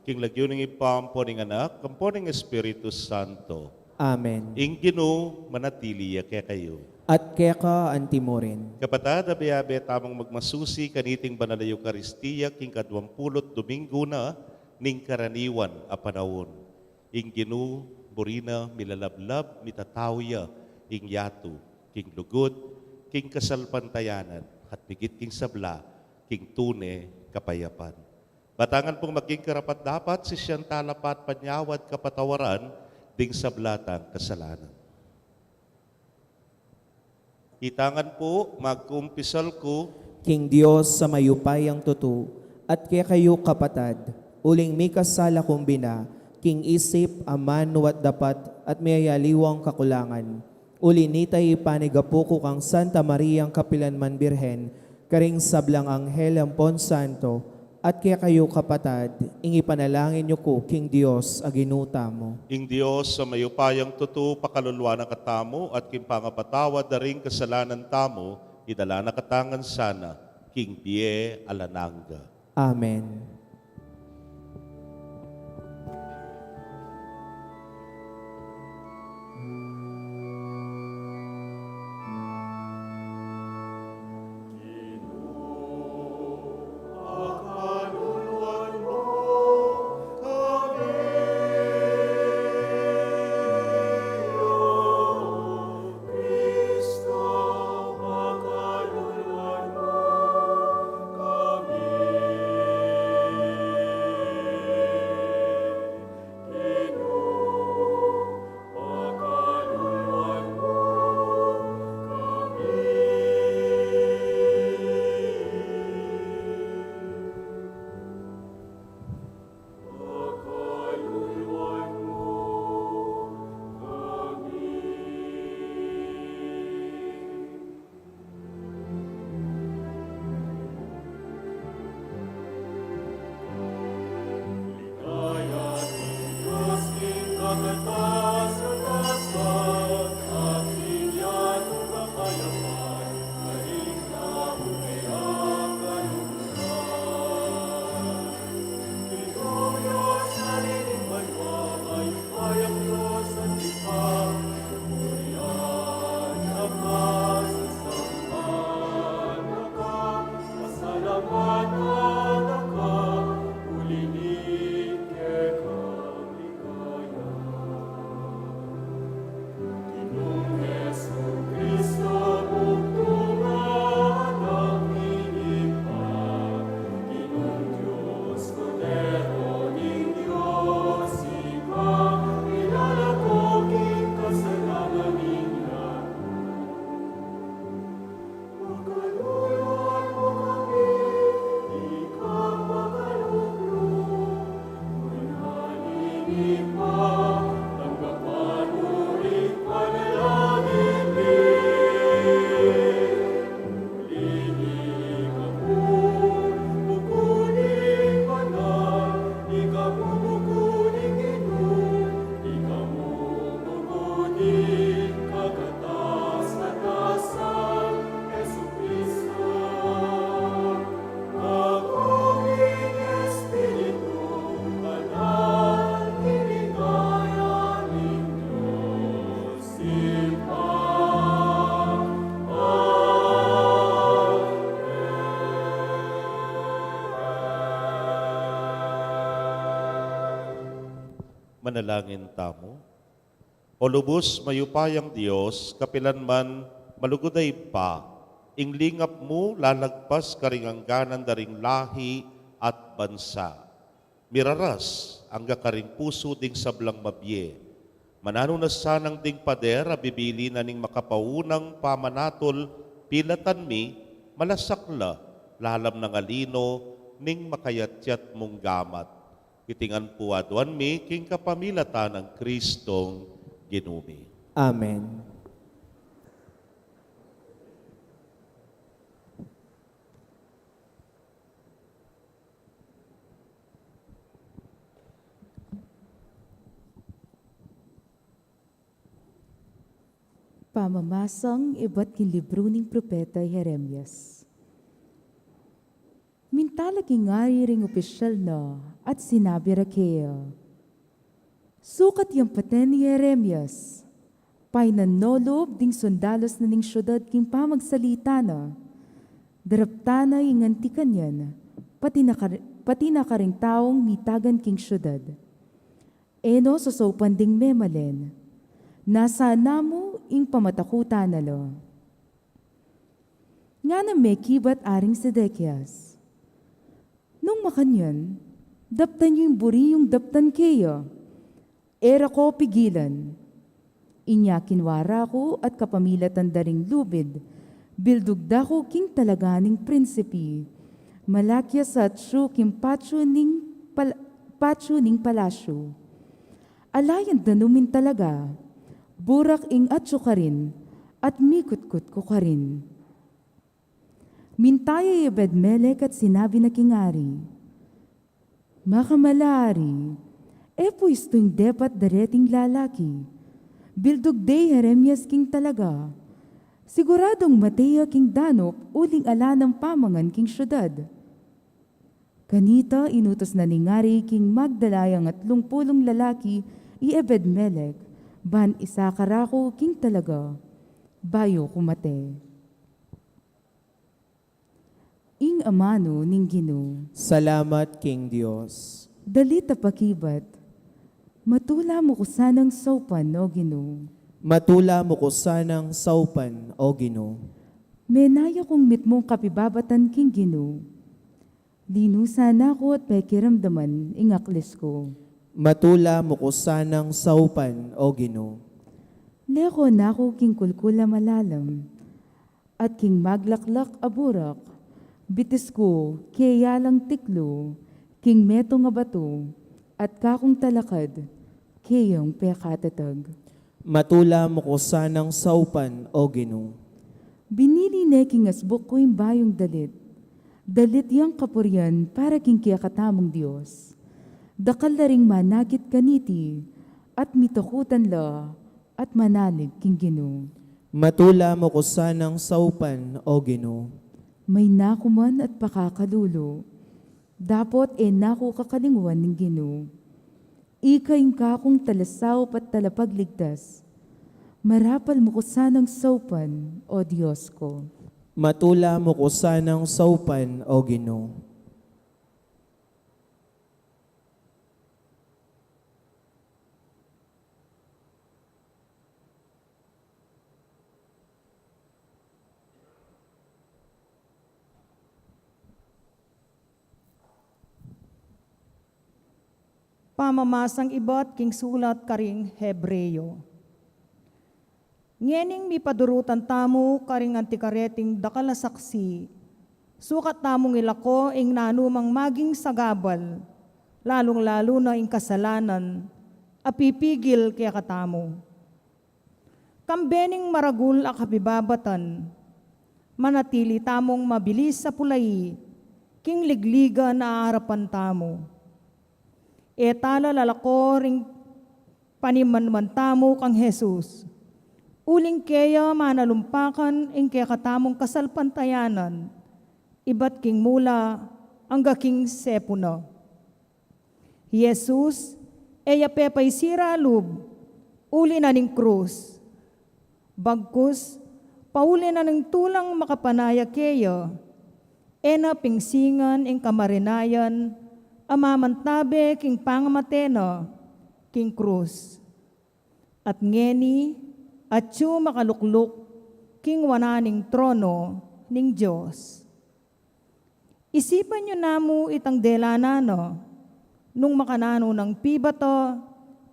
King lagyu ning Ibpa, ampo ning Anak, ampo ning Espiritu Santo. Amen. Ing Ginu manatili ya kekayu. At keka antimurin. Kapatad, abe-abe tamung magmasusi kaniting banal a Eukaristia king kaduang pulu't Domingo na ning karaniwan a panaun. Ing Ginu, buri na milalablab, mitatau ya ing yatu king lugud, king kasalpantayanan, at migit king sabla, king tune kapayapan. Ba tang pung maging karapat-dapat, sisian tala pa at panyawad kapatawaran ding sabla tang kasalanan. Itang pu, magkumpisal ku king Dios a mayupayang tutu, at kekayu kapatad, uling mikasala kung bina, king isip, amanu at dapat, at miyayaliwang kakulangan. Uli nita, ipanigapu ku kang Santa Mariang kapilanman Birhen, karing sablang anghel ampon santo, at kekayu kapatad, ing ipanalangin yu ku king Dios a Ginu tamu. Ing Dios a mayupayang tutu pakaluluan na katamu, at king pangapatawad da ring kasalanan tamu, idala na katamu ngan sana king bie alang angga. Amen. Manalangin tamu. O lubus mayupayang Dios, kapilan man malugud a Ibpa, ing lingap mu lalagpas karing angganan da ring lahi at bansa. Miraras angga karing pusu ding sablang mabie. Mananu na sanang ding pader a bibili na ning makapaunang pamanatul, pilatan mi, malasakla, lalam nang alino ning makayatyat mung gamat. Iti ngan pu aduan mi king kapamilatan nang Kristong Ginu mi. Amen. Pamamasang ibat king libru ning propeta Jeremias. King Talaking ari ring opisyal na at sinabi ra keya, "Sukat yang paten i Jeremias." Painan no lub ding sundalus na ning syudad king pamagsalita na. Daraptan na ing anti kanyan, pati na kar-, pati na karing taung mitagan king syudad. E no sasaupan ding memalen. Nasana mu ing pamatakutan na la. Ngana mekibat Aring Sedekias, "Nung makanyan, daptan yu ing buri yung daptan keya. E ra ko pigilan." Inya kinwara ku at kapamilatan da ring lubid, bildug da ku king talaga ning prinsipi. Malakya sa atsu king patsu ning pal-, patsu ning palasyu. Ala yang danum ing talaga, burak ing atsu karin, at mikutkut ku karin. Minta ya i Ebed-Melek at sinabi na king ari, "Makamala, ari, e pu istu ing depat dareting lalaki. Bildug de i Jeremias king talaga. Siguradung mate ya king danup uling ala nang pamangan king syudad." Kanita inutus na ning ari king magdala yang atlung pulung lalaki i Ebed-Melek, ban isakar aku king talaga, bayu ku mate. Ing amanu ning Ginu. Salamat king Dios. Dalit a pakibat. Matula mu ku sanang saupan, O Ginu. Matula mu ku sanang saupan, O Ginu. Menaya kung mitmung kapibabatan king Ginu. Linusan na ku at pekiramdaman ing aklis ku. Matula mu ku sanang saupan, O Ginu. Leko na ku king kulkul a malalam, at king maglaklak a burak. Bitis ku keya lang tiklu king metung a batu, at kakung talakad keyang pekatatag. Matula mu ku sanang saupan, O Ginu. Binili ne king asbuk ku ing bayung dalit. Dalit yang kapurian para king kekatamung Dios. Dakal la ring manakit kaniti, at mitakutan la, at manalig king Ginu. Matula mu ku sanang saupan, O Ginu. Mayna ku man at pakakalulu, dapot e na ku kakalingwan ning Ginu. Ika ing kakung talasaup at talapagligtas. Marapal mu ku sanang saupan, O Dios ku. Matula mu ku sanang saupan, O Ginu. Pamamasang ibat king sulat karing Hebreo. Ngening mipadurutan tamu karing anti kareting dakal a saksi, sukat tamung ilako ing nanumang maging sagabal, lalung-lalu na ing kasalanan a pipigil kekatamu. Kambe ning maragul a kapibabatan, manatili tamung mabilis a pulai king ligligan a arapan tamu. E tala lalako ring panimanman tamu kang Jesus, uling keya manalumpakan ing kekatamung kasalpantayanan, ibat king mula angga king sepu na. Hi Jesus, e ya pepaisira lub, uli na ning krus. Bagkus, pauli na ning tulang makapanaya keya, e na pingsingan ing kamarinayan a mamantabe king pangamate na king krus. At ngeni, atyu makalukluk king wanan ning trono ning Dios. Isipan yu namu itang delanan na, nung makananu nang pibata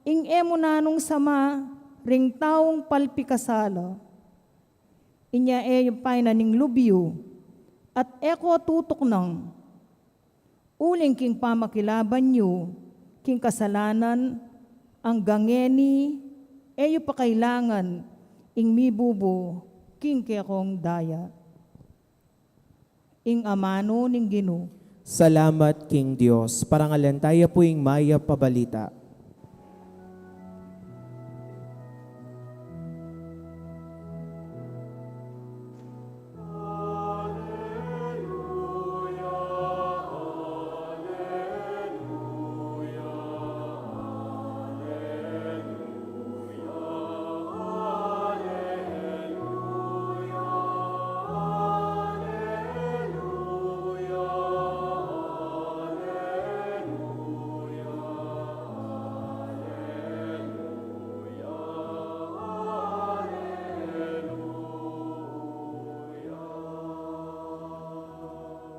ing e mu nanung sama ring taung palpikasala. Inya e yu painan ing lub yu, at e ko tutuknang. Uling king pamakilaban yu king kasalanan, anggang ngeni e yu pa kailangan ing mibubu king kekong daya. Ing amanu ning Ginu. Salamat king Dios. Parangalan taya pu ing mayap a balita.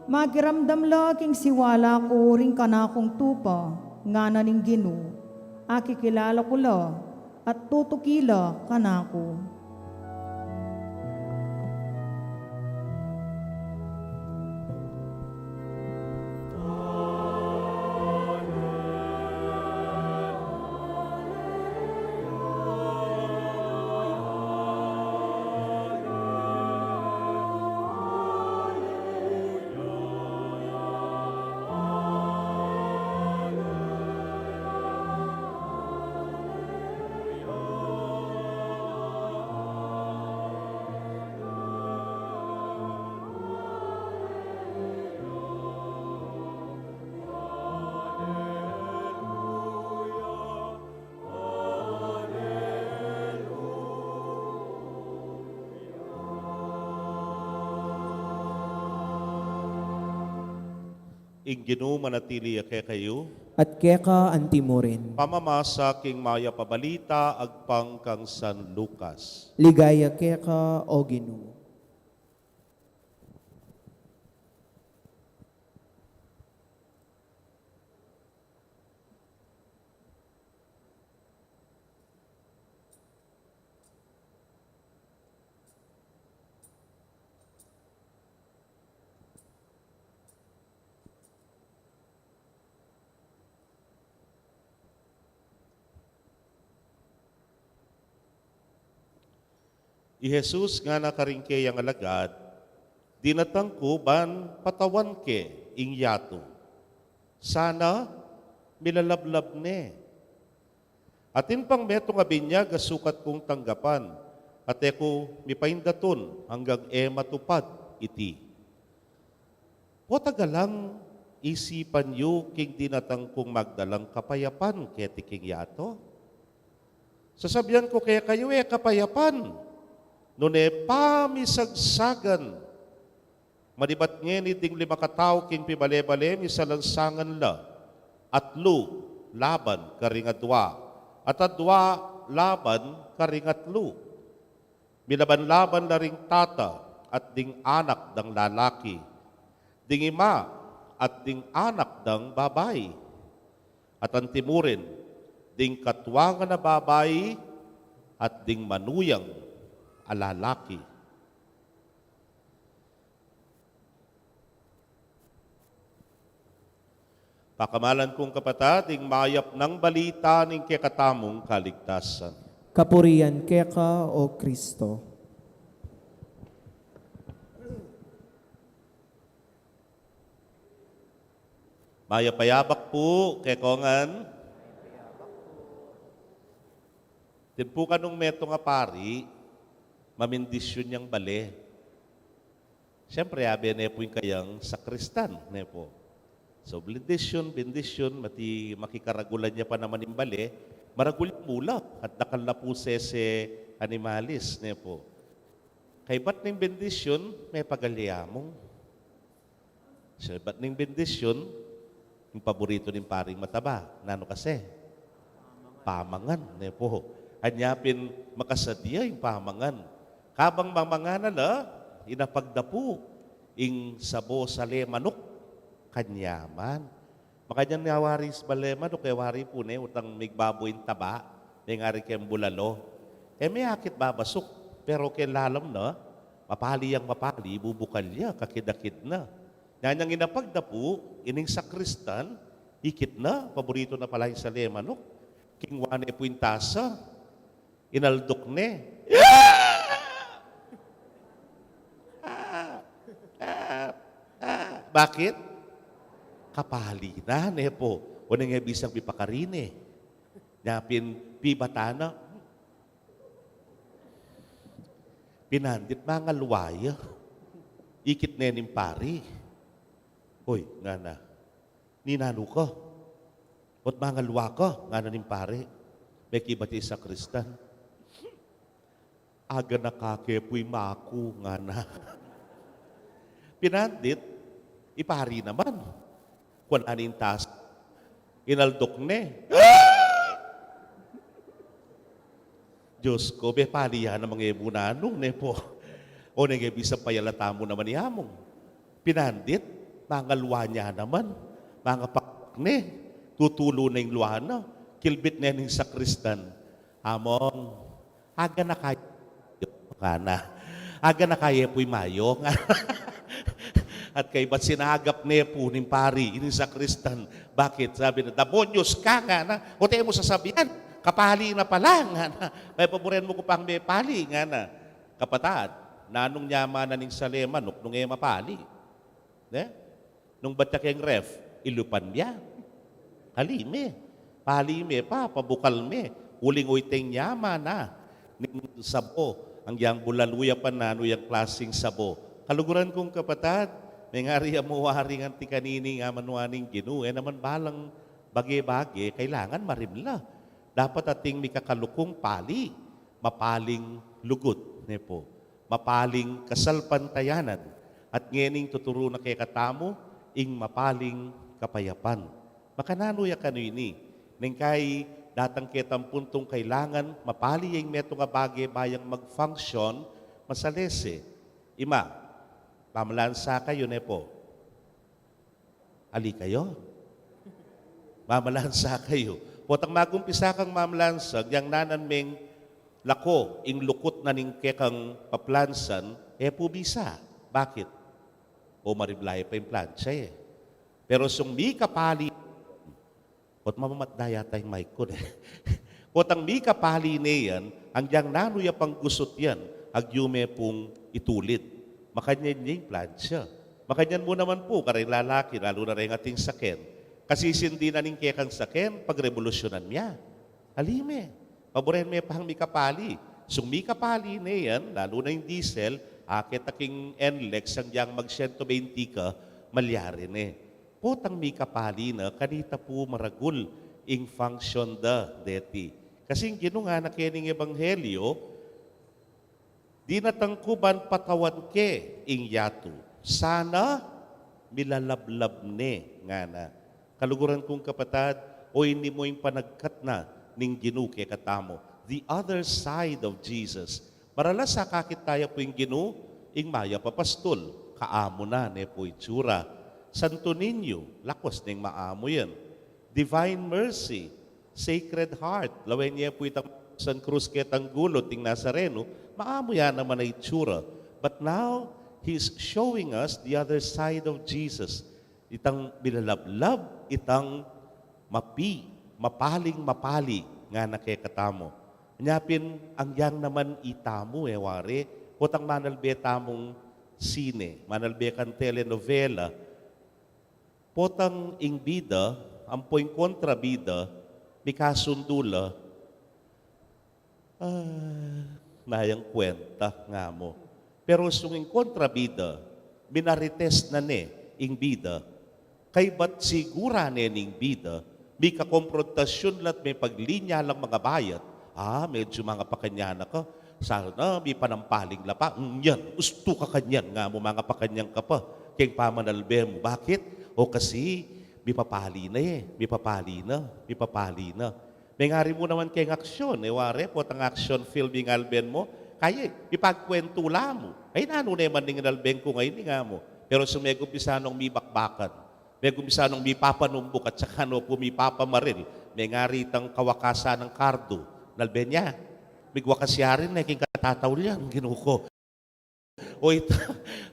Makiramdam la king siwala ku ring kanakung tupa, ngana ning Ginu, akikilala ku la, at tutuki la kanaku. Ing Ginu manatili ya kekayu. At keka antimurin. Pamamasa king mayap a balita agpang kang San Lucas. Ligaya keka, O Ginu. I Jesus ngana karing keyang alagad, "Dinatang ku ban patawan ke ing yatu. Sana milalablab ne. Atin pang metung a binyag a sukat kung tanggapan, at e ku mipaindatun anggang e matupad iti." Potagalang isipan yu king dinatang kung magdalang kapayapan keti king yatu? Sasabian ku kekayu, e kapayapan, nune pamisagsagan. Manibat ngeni ding lima katau king pibale-bale mi, salansangan la, atlu laban karing adua, at adua laban karing atlu. Milaban-laban la ring tata at ding anak dang lalaki, ding ima at ding anak dang babai, at antimurin ding katuangan a babai at ding manuyang a lalaki. Pakamalan kung kapatad, ing mayap nang balita ning kekatamung kaligtasan. Kapurian keka, O Kristo. Mayap a yabak pu kekongan. Atin pu kanung metung a pari, mamindisyun yang bale. Siyempre, abe ne pu ing kayang sakristan, ne pu. So, bendisyun, bendisyun, mati makikaragulan ya pa naman ing bale, maragul yang mulak, at dakal na pu sese animalis, ne pu. Kaybat ning bendisyun, mepagal ya amung. Kaybat ning bendisyun, ing paboritu ning paring mataba. Nanu kasi? Pamangan, ne pu. Anya pin makasadya ing pamangan. Kabang mamangan na la, inapag da pu ing sabo sale manuk kanyaman. Makanyan ya wari bale manuk, e wari pu ne, utang migbabu ing taba, mengari keng bulalo. E me akit babasuk, pero keng lalam na, mapali yang mapali, bubukal ya, kakid-akid na. Nyanyang inapag da pu, ining sakristan, ikit na, paboritu na pala ing sale manuk. Kingwa ne pu ing tasa, inalduk ne. Ah! Ah! Ah! Bakit? Kapali na, ne pu. O neng e bisang pipakarine. Nya pin pibatan na. Pinandit mangalwa ya. Ikit ne ning pari. Hoy, ngana. Ninanu ka? Ot mangalwa ka? Ngana ning pari. Mekibat ya ing sakristan. Aga na kake pu ing maku, ngana. Pinandit, i pari naman. Kuan na ning tasa. Inalduk ne. Diyos ku, be pali ya naman e mu nanu, ne pu. O neng e bisang payalata mu naman i amung. Pinandit, Mangalwa ne naman, mangapak ne, tutulu ne ing lwa na, kilbit ne ning sakristan. Among, aga na kayu, ngana. Aga na kayu pu'y mayo, ngana. At kaybat sinagap ne pu ning pari, ining sakristan. Bakit? Sabi na, "Demonyos ka," ngana. "O, te mu sasabian, kapali na pala," ngana. "Paburen mu ku pang mepali," ngana. Kapatad, nanung nyaman na ning saleman, nung e mapali. Ne? Nung batya keng ref, ilupan mya. Pali me. Pali me pa, pabukal me. Uling oyteng nyaman na ning sabo. Anggiyang bulalu ya pa, nanu yang klasing sabo. Kaluguran kung kapatad, mengari ya mu waring anti kanini ing amanuan ning Ginu. E naman balang bage-bage, kailangan marimla. Dapat ating mikakalukung pali, mapaling lugud, ne pu, mapaling kasalpantayanan. At ngening tuturu na kekatamu ing mapaling kapayapan. Makananu ya kanu ini? Neng kai datang ketang puntung kailangan mapali ya ing metung a bage ba yang mag-function, masalese. Ima, pamalansa kayu, ne pu. Ali kayu? Mamalansa kayu. Potang magumpisa kang mamalansa, yang nanan meng lako ing lukut na ning kekang paplansan, e pu bisa. Bakit? O, maribla ya pa ing plansa e. Pero sung mikapali, ot mamamatda yata ing mic ku ne. Potang mikapali ne yan, anggiyang nanu ya pang gusut yan, agyu me pung itulid. Makanyan ya ing plansa. Makanyan mu naman pu kareng lalaki, lalu na reng ating saken. Kasisindi na ning kekang saken, pagrebolusyunan mya. Ali me, paburen me pang mikapali. Sung mikapali ne yan, lalu na ing diesel, akit a king N-Lex, anggiyang mag-siyento bente ka, malyari ne. Potang mikapali na, kanita pu maragul ing function da deti. Kasi ing Ginu ngana keni king ebanghelyo, "Dinatang ku ban patawan ke ing yatu. Sana milalablab ne," ngana. Kaluguran kung kapatad, o ini mu ing panagkat na ning Ginu kekatamu. The other side of Jesus. Maralas akakit taya pu ing Ginu, ing mayap a pastul, kaamu na, ne pu itsura. Santo Niño, lakwas neng maamu yan. Divine Mercy, Sacred Heart, lawen ye pu itang San Cruz ketang gulut, ing Nazareno, maamu ya naman a itsura. But now, He's showing us the other side of Jesus. Itang milalablab, itang mapi, mapaling mapali, ngana kekatamu. Nya pin, anggiyang naman itamu, e wari, potang manalbe tamung sine, manalbe kang telenovela, potang ing bida, ampo ing kontrabida, mikasundu la, ah, nayang kwenta, ngamu. Pero sung ing kontrabida, minarites na ne ing bida. Kaybat sigura ne ning bida, mikakomprontasyun la't mipaglinya lang mangabayat. Ah, medyu mangapakanyan na ka. Sana mipanampaling la pa. "Mm, yan, ustu ka kanyan," ngamu, mangapakanyan ka pa keng pamanalbe mu. Bakit? O kasi, mipapali na e, mipapali na, mipapali na. Mengari mu naman keng action, e wari, potang action film ing alben mu, kaya, mipagkwentu la mu. Ay, nanu ne man ning inalben ku ngeni, ngamu. Pero sung megumpisa nong mibakbakan, megumpisa nong mipapanumbuk at saka no pu mipapamaril, mengari itang kawakasan nang kardu, nalben ya. Migwakas ya rin ne king katataulian, Ginu ku. O ita,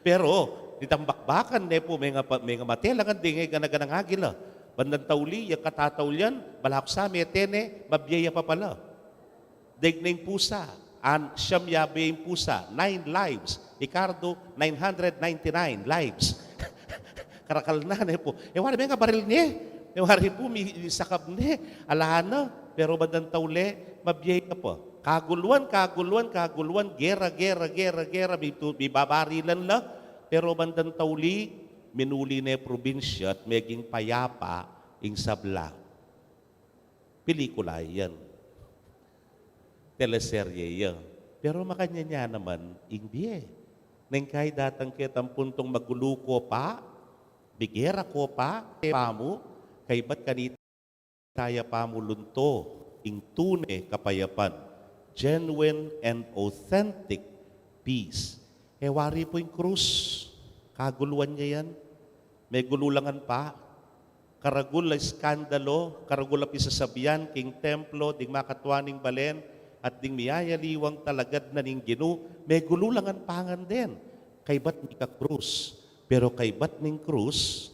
pero, itang bakbakan ne pu, menga pa, mengamate la ngan deng e gana-ganang agila. Bandang tauli, yang katataulian, balak sa mete ne, mabie ya pa pala. Deng neng pusa, an, siyam ya bie ing pusa, nine lives. I kardu, nine hundred ninety-nine lives. Karakal na ne pu. E wari mengabaril ne. E wari pu mi, misakab ne. Ala na, pero bandang tauli, mabie ya pa. Kaguluan, kaguluan, kaguluan, gera, gera, gera, gera, mitu-, mibabarilan la. Pero bandang tauli, minuli ne probinsya at meging payapa ing sabla. Pelikula yan. Teleserye ya. Pero makanyan ya naman ing bie. Neng kai datang ketang puntung magulu ko pa, migera ko pa, e pamu, kaybat kanita ya pamu lunto ing tune kapayapan, genuine and authentic peace. E wari pu ing krus, kaguluan ya yan. Megulu la ngan pa, karagul a iskandalu, karagul a pisasabian king templo, ding makatua ning balen, at ding miyayaliwang talagad na ning Ginu, megulu la ngan pa ngan den. Kaybat mika krus, pero kaybat ning krus,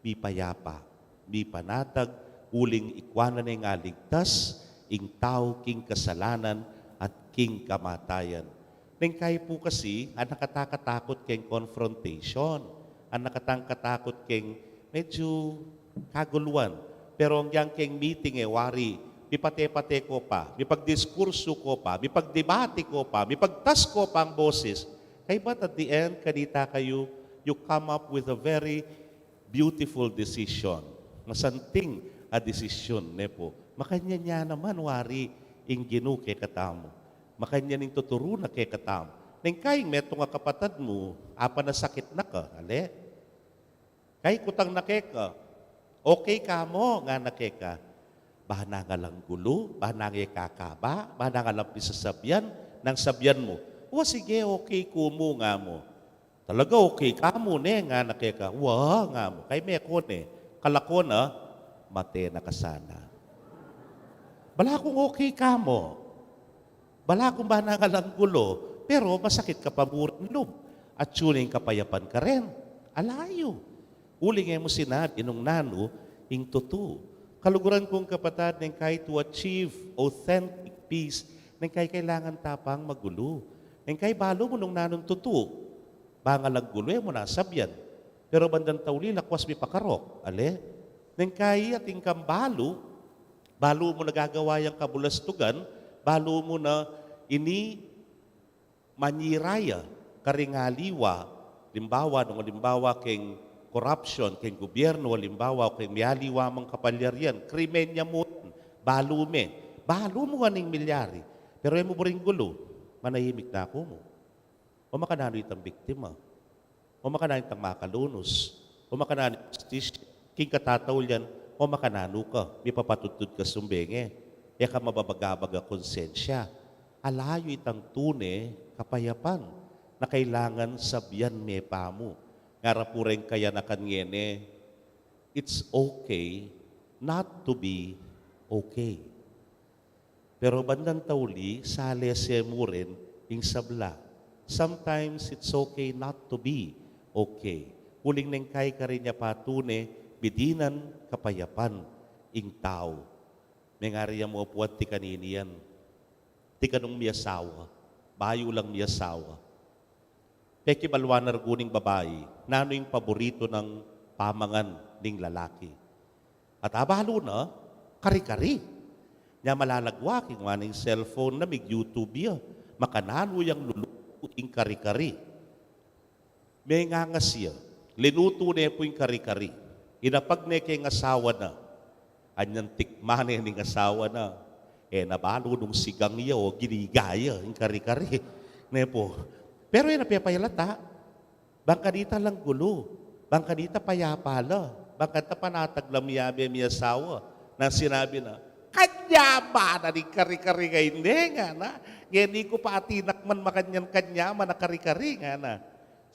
mipayapa, mipanatag, uling ikua na neng aligtas ing tau king kasalanan at king kamatayan. Neng kai pu kasi, anak a tang katakut keng confrontation, anak a tang katakut keng medyu kaguluan. Pero agyang keng meeting e wari, mipate-pate ko pa, mipagdiskursu ko pa, mipagdebate ko pa, mipagtas ko pa ing boses. Kaybat at the end, kanita kayu, you come up with a very beautiful decision. Masanting a decision, ne pu. Makanyan ya naman wari ing Ginu kekatamu. Makanyan ing tuturu na kekatamu. Neng kai ing metung a kapatad mu, apanasakit na ka, ale? Kai kutang na keka, okay ka mu, ngana keka. Ba nang alang gulu, ba nang e kakaba, ba nang alang pisasabian, nang sabian mu, "Wa, sige, okay ku mu," nga mu. "Talaga okay ka mu, ne?" ngana keka. "Wa," nga mu. Kai me ko ne, kala ko na, mate na ka sana. Bala kung okay ka mu. Bala kung ba nang alang gulu, pero masakit ka pa mu rin lub. At yun ing kapayapan ka rin. Alayu. Uling e mu sinabi nung nanu ing tutu. Kaluguran kung kapatad, neng kai to achieve authentic peace, neng kai kailangan ta pang magulu. Neng kai balu mu nung nanung tutu. Bang alang gulu e mu na sabian. Pero bandang tauli lakwas mipakarok, ale? Neng kai atin kang balu, balu mu na gagawa yang kabulastugan, balu mu na ini manyira ya karing aliwa, alimbawa, nung alimbawa keng korapsyon, keng gubyernu, alimbawa, keng mialiwa mang kapalyarian, krimen ya mu, balu me, balu mu ngan ing milyari, pero e mu buring gulu, manahimik na ku mu. O makananu itang biktima? O makananu itang makalunus? O makananu ing hustisya? King katataulian, o makananu ka, mipapatudtud ka sumbenge, e ka mababaga-baga konsensya. Alayu itang tune kapayapan na kailangan sabian me pa mu. Ngara pu reng kayanakan ngeni, it's okay not to be okay. Pero bandang tauli, salese mu rin ing sabla. Sometimes it's okay not to be okay. Uling neng kai karin ya pa tune, bidinan kapayapan ing tau. Mengari ya mu apuan ti kanini yan. Ti kanung miyasawa, bayu lang miyasawa. Pekibaluan na raguni ning babai, nanu ing paboritu nang pamangan ning lalaki. At abalu na, kari-kari. Nya malalagwa, kinuan na ing cellphone na, mig-YouTube ya. Makananu yang lulutu ing kari-kari. Mengangas ya. Linutu ne pu ing kari-kari. Inapag ne keng asawa na. Anyan tikman ne ning asawa na. E na balu nung sigang ya o giniga ya ing kari-kari. Ne pu. Pero e na pepayalata. Bang kanita alang gulu. Bang kanita payapa la. Bang kanita panatag la miyabe miyasawa. Nang sinabi na, "Kanya ba na ning kari-kari ngeni?" ngana. "Ngeni ku pa atinakman makanyan kanyaman a kari-kari," ngana.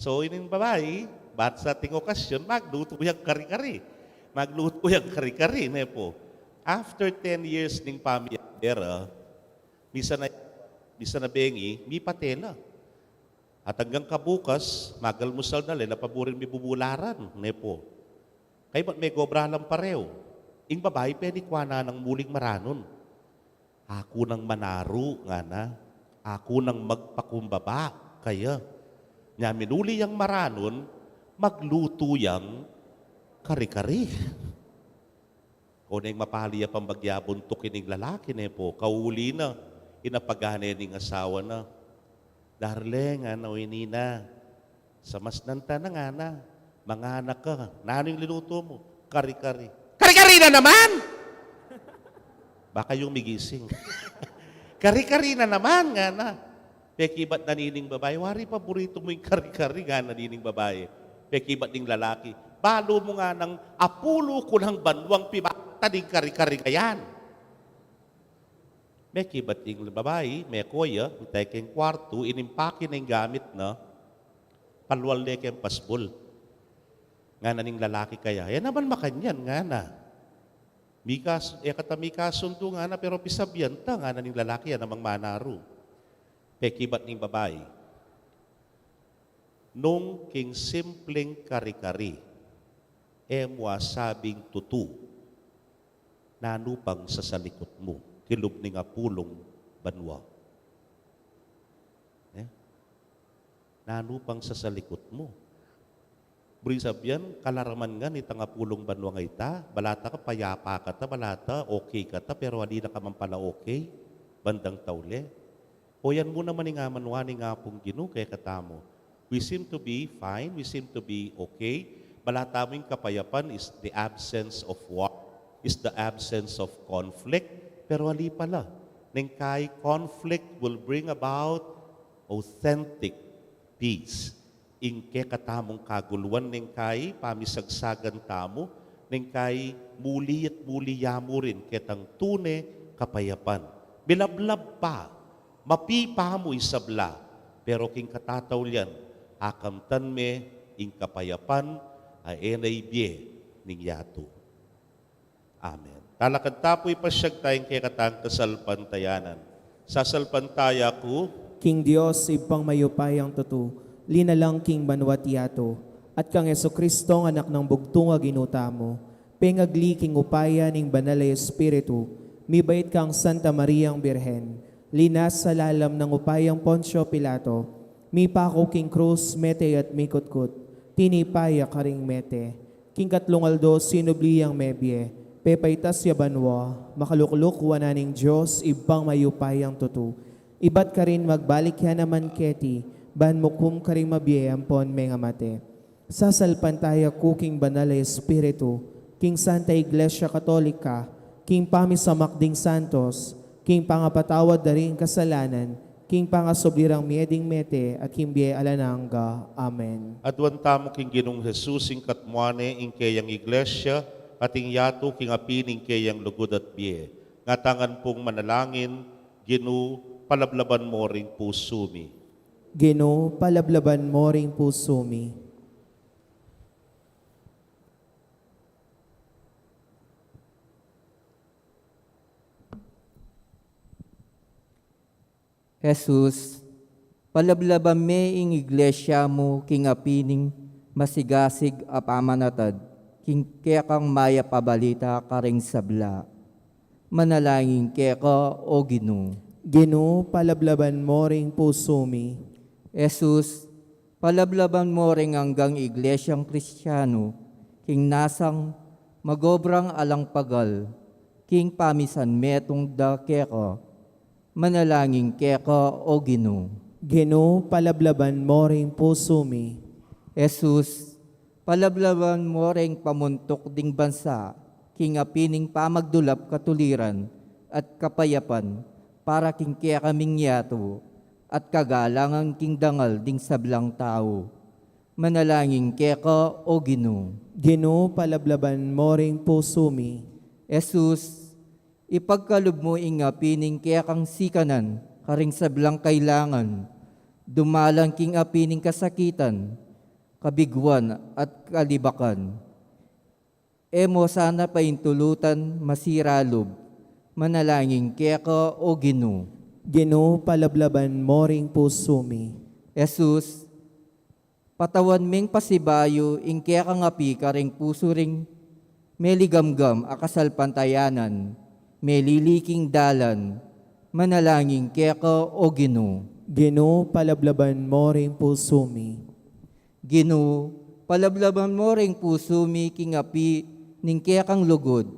So, ining babai, bat sa ating okasyon, maglutu yang kari-kari. Maglutu yang kari-kari, ne pu. After ten years ning pamiyabe ra, misan a, misan a bengi, mipate la. At anggang kabukas, magalmusal na la, e na pa buring mibubularan, ne pu. Kaybat megobra lang parehu. Ing babai, penikuan na nang muling maranun. "Aku nang manaru," ngana, "aku nang magpakumbaba kaya." Nya minuli yang maranun, maglutu yang kari-kari. Koneng mapali ya pang bagya buntuk ining lalaki, ne pu, kauli na, inapagan ne ning asawa na. "Darling," ngana, "o ini na. Samasnan ta na," ngana. "Manganak ka. Nanu ing linutu mu?" "Kari-kari." "Kari-kari na naman?" Baka yung migising. "Kari-kari na naman," ngana. Pekibat na nining babai, "Wari paboritu mu ing kari-kari," ngana nining babai. Pekibat ning lalaki, "Balu mu nganang apulu ku nang banuang pibata ding kari-kari kayan." Mekibat ing babai, meko ya, mitay keng kuartu, inimpake ne ing gamit na, palwal ne keng pasbul. Ngana ning lalaki kaya, e naman makanyan, ngana. Mikas-, e kata mikasundu, ngana, pero pisabian ta, ngana ning lalaki, ya namang manaru. Pekibat ning babai, nung king simpleng kari-kari, e mu asabing tutu, nanu pang sasalikut mu king lub ning apulung banua? E? Nanu pang sasalikut mu? Buri sabian, kalaraman ngan itang apulung banua ngeni ta, balata ka payapa kata, balata okay kata, pero ali na ka man pala okay bandang tauli. O yan mu naman ing amanuan ning Apung Ginu kekatamu. We seem to be fine, we seem to be okay. Balata mu ing kapayapan is the absence of war, is the absence of conflict, pero ali pala. Neng kai, conflict will bring about authentic peace. Ing kekatamung kaguluan, neng kai pamisagsagan tamu, neng kai muli at muli ya mu rin ketang tune kapayapan. Milablab pa, mapipa mu ing sabla, pero king katataulian, akamtan me ing kapayapan a e na ibie ning yatu. Amen. Talakad ta pu, ipasyag taya ing kekatang kasalpantayanan. Sasalpantaya ku king Dios, Ibpang mayupayang tutu, linalang king banua't yatu, at kang Jesucristong Anak nang bugtung a Ginu tamu, pengagli king upaya ning Banal a Espiritu, mibait kang Santa Mariang Birhen, linasa lalam nang upayang Poncio Pilato, mipaku king krus, mete at mikutkut, tinipa ya karing mete. King katlung aldo sinubli yang mebie, pepaitas ya banua, makalukluk wanan ning Dios, Ibpang mayupayang tutu. Ibat karin magbalik ya naman keti, ban mukum karing mabie ampon mengamate. Sasalpantaya ku king Banal a Espiritu, king Santa Iglesia Katolika, king pamisamak ding santos, king pangapatawad da ring kasalanan, king pangasubli rang mie ding mete, at king bie alang angga. Amen. Aduan tamu king Ginung Jesus, ing katmuan ne, ing keyang Iglesia, at ing yatu king api ning keyang lugud at bie. Ngatamu ngan pung manalangin, Ginu, palablaban mu ring pusu mi. Ginu, palablaban mu ring pusu mi. Jesus, palablaban me ing Iglesia mu king api ning masigasig a pamanatad king kekang mayap a balita karing sabla. Manalangin keka, O Ginu. Ginu, palablaban mu ring pusu mi. Jesus, palablaban mu ring anggang Iglesiang Kristianu king nasang magobrang alang pagal king pamisanmetung da keka. Manalangin keka, O Ginu. Ginu, palablaban mu ring pusu mi. Jesus, palablaban mu ring pamuntuk ding bansa king api ning pamagdulap katuliran at kapayapan para king kekaming yatu at kagalangan king dangal ding sablang tau. Manalangin keka, O Ginu. Ginu, palablaban mu ring pusu mi. Jesus, ipagkalub mu ing api ning kekang sikanan karing sablang kailangan, dumalan king api ning kasakitan, kabiguan at kalibakan. E mu sana paintulutan masira lub. Manalangin keka, O Ginu. Ginu, palablaban mu ring pusu mi. Jesus, patawan meng pasibayu ing kekang api karing pusu ring meligamgam a kasalpantayanan, melili king dalan. Manalangin keka, O Ginu. Ginu, palablaban mu ring pusu mi. Ginu, palablaban mu ring pusu mi king api ning kekang lugud.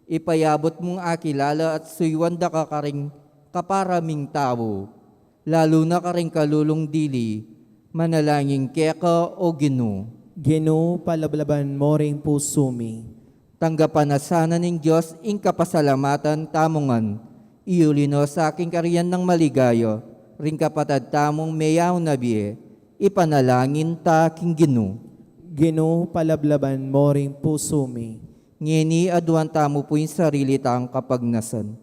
Ipayabut mung akilala at suyuan da ka karing kapara ming tau, lalu na karing kalulung dili. Manalangin keka, O Ginu. Ginu, palablaban mu ring pusu mi. Tanggapan na sana ning Dios ing kapasalamatan tamu ngan, iyuli no sa king karian nang maligaya ring kapatad tamung meyaun na bie. Ipanalangin ta king Ginu. Ginu, palablaban mu ring pusu mi. Ngeni aduan tamu pu ing sarili tang kapagnasan.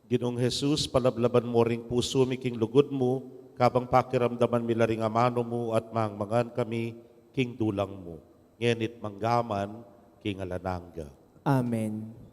Ginung Jesus, palablaban mu ring pusu mi king lugud mu, kabang pakiramdaman mi la ring amanu mu at mangmangan kami king dulang mu. Ngeni't manggaman king alang angga. Amen.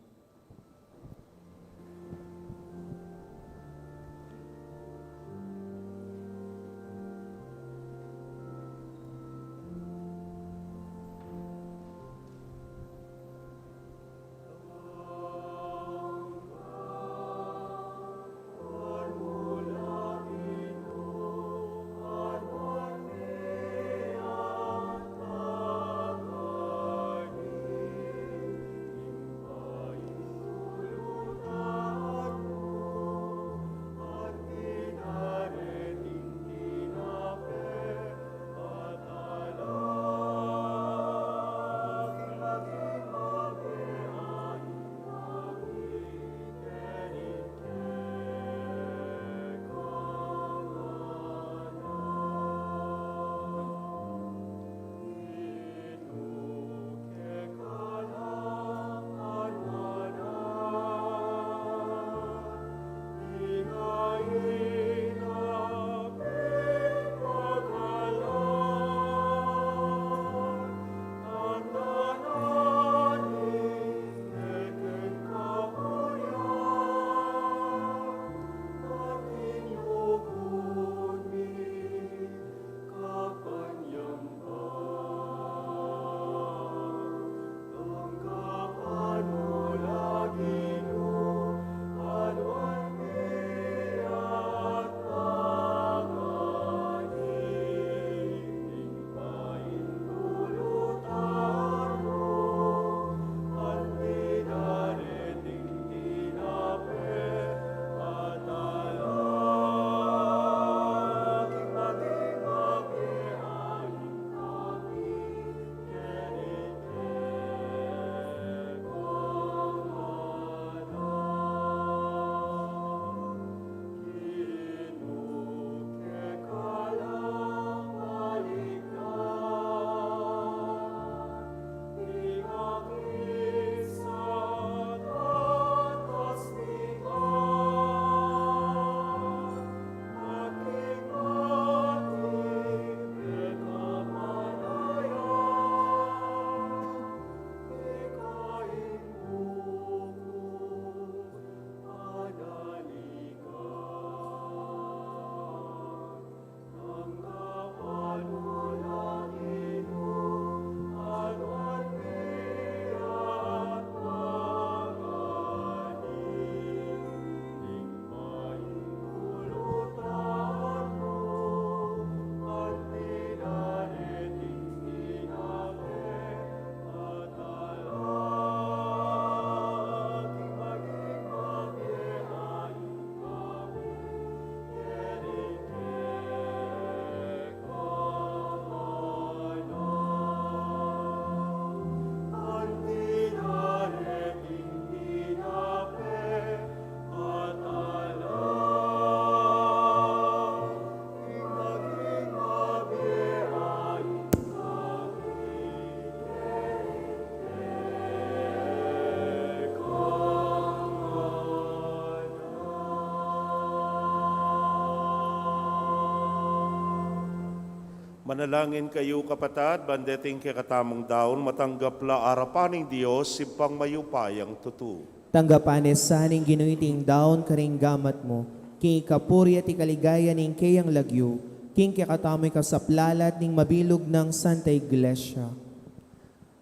Manalangin kayu, kapatad, ban deting kekatamung daun matanggap la arapan ning Dios, Ibpang mayupayang tutu. Tanggapan na sa ning Ginu iting daun karing gamat mu, king ikapuri at ikaligaya ning keyang lagyu, king kekatamung ikasaplalat ning mabilug nang Santa Iglesia.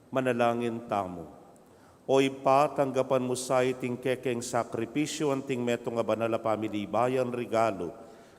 Manalangin tamu. O Ibpa, tanggapan mu sa iting kekeng sakripisyu anting metung a banal a pamilibayang regalu.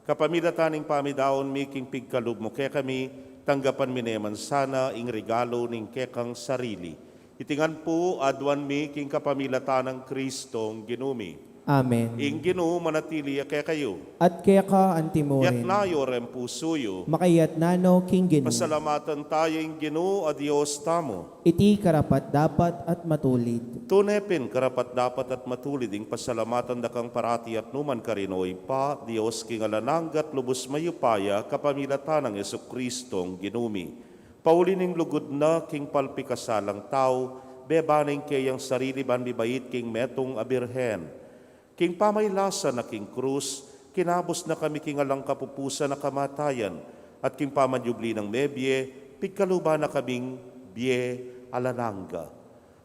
Kapamilatan ning pamidaun mi king pigkalub mu kekami, tanggapan mi ne man sana ing regalu ning kekang sarili. Iti ngan pu aduan mi king kapamilatan nang Kristong Ginu mi. Amen. Ing Ginu manatili ya kekayu. At keka antimurin. Iyatas yu reng pusu yu. Makayatas no king Ginu. Pasalamatan taya ing Ginu a Dios tamu. Iti karapat-dapat at matulid. Tune pin karapat-dapat at matulid ing pasalamatan da kang parati at nukarin man, O Ibpa, Dios king alang angga at lubus mayupaya, kapamilatan nang Jesukristong Ginu mi. Pauli ning lugud na king palpikasalang tau, beba na ing keyang sarili ban mibait king metung a birhen. King pamaylasa na king krus, kinabus na kami king alang kapupusan a kamatayan, at king pamanyubli nang mebie, pigkaluban na kaming bie alang angga.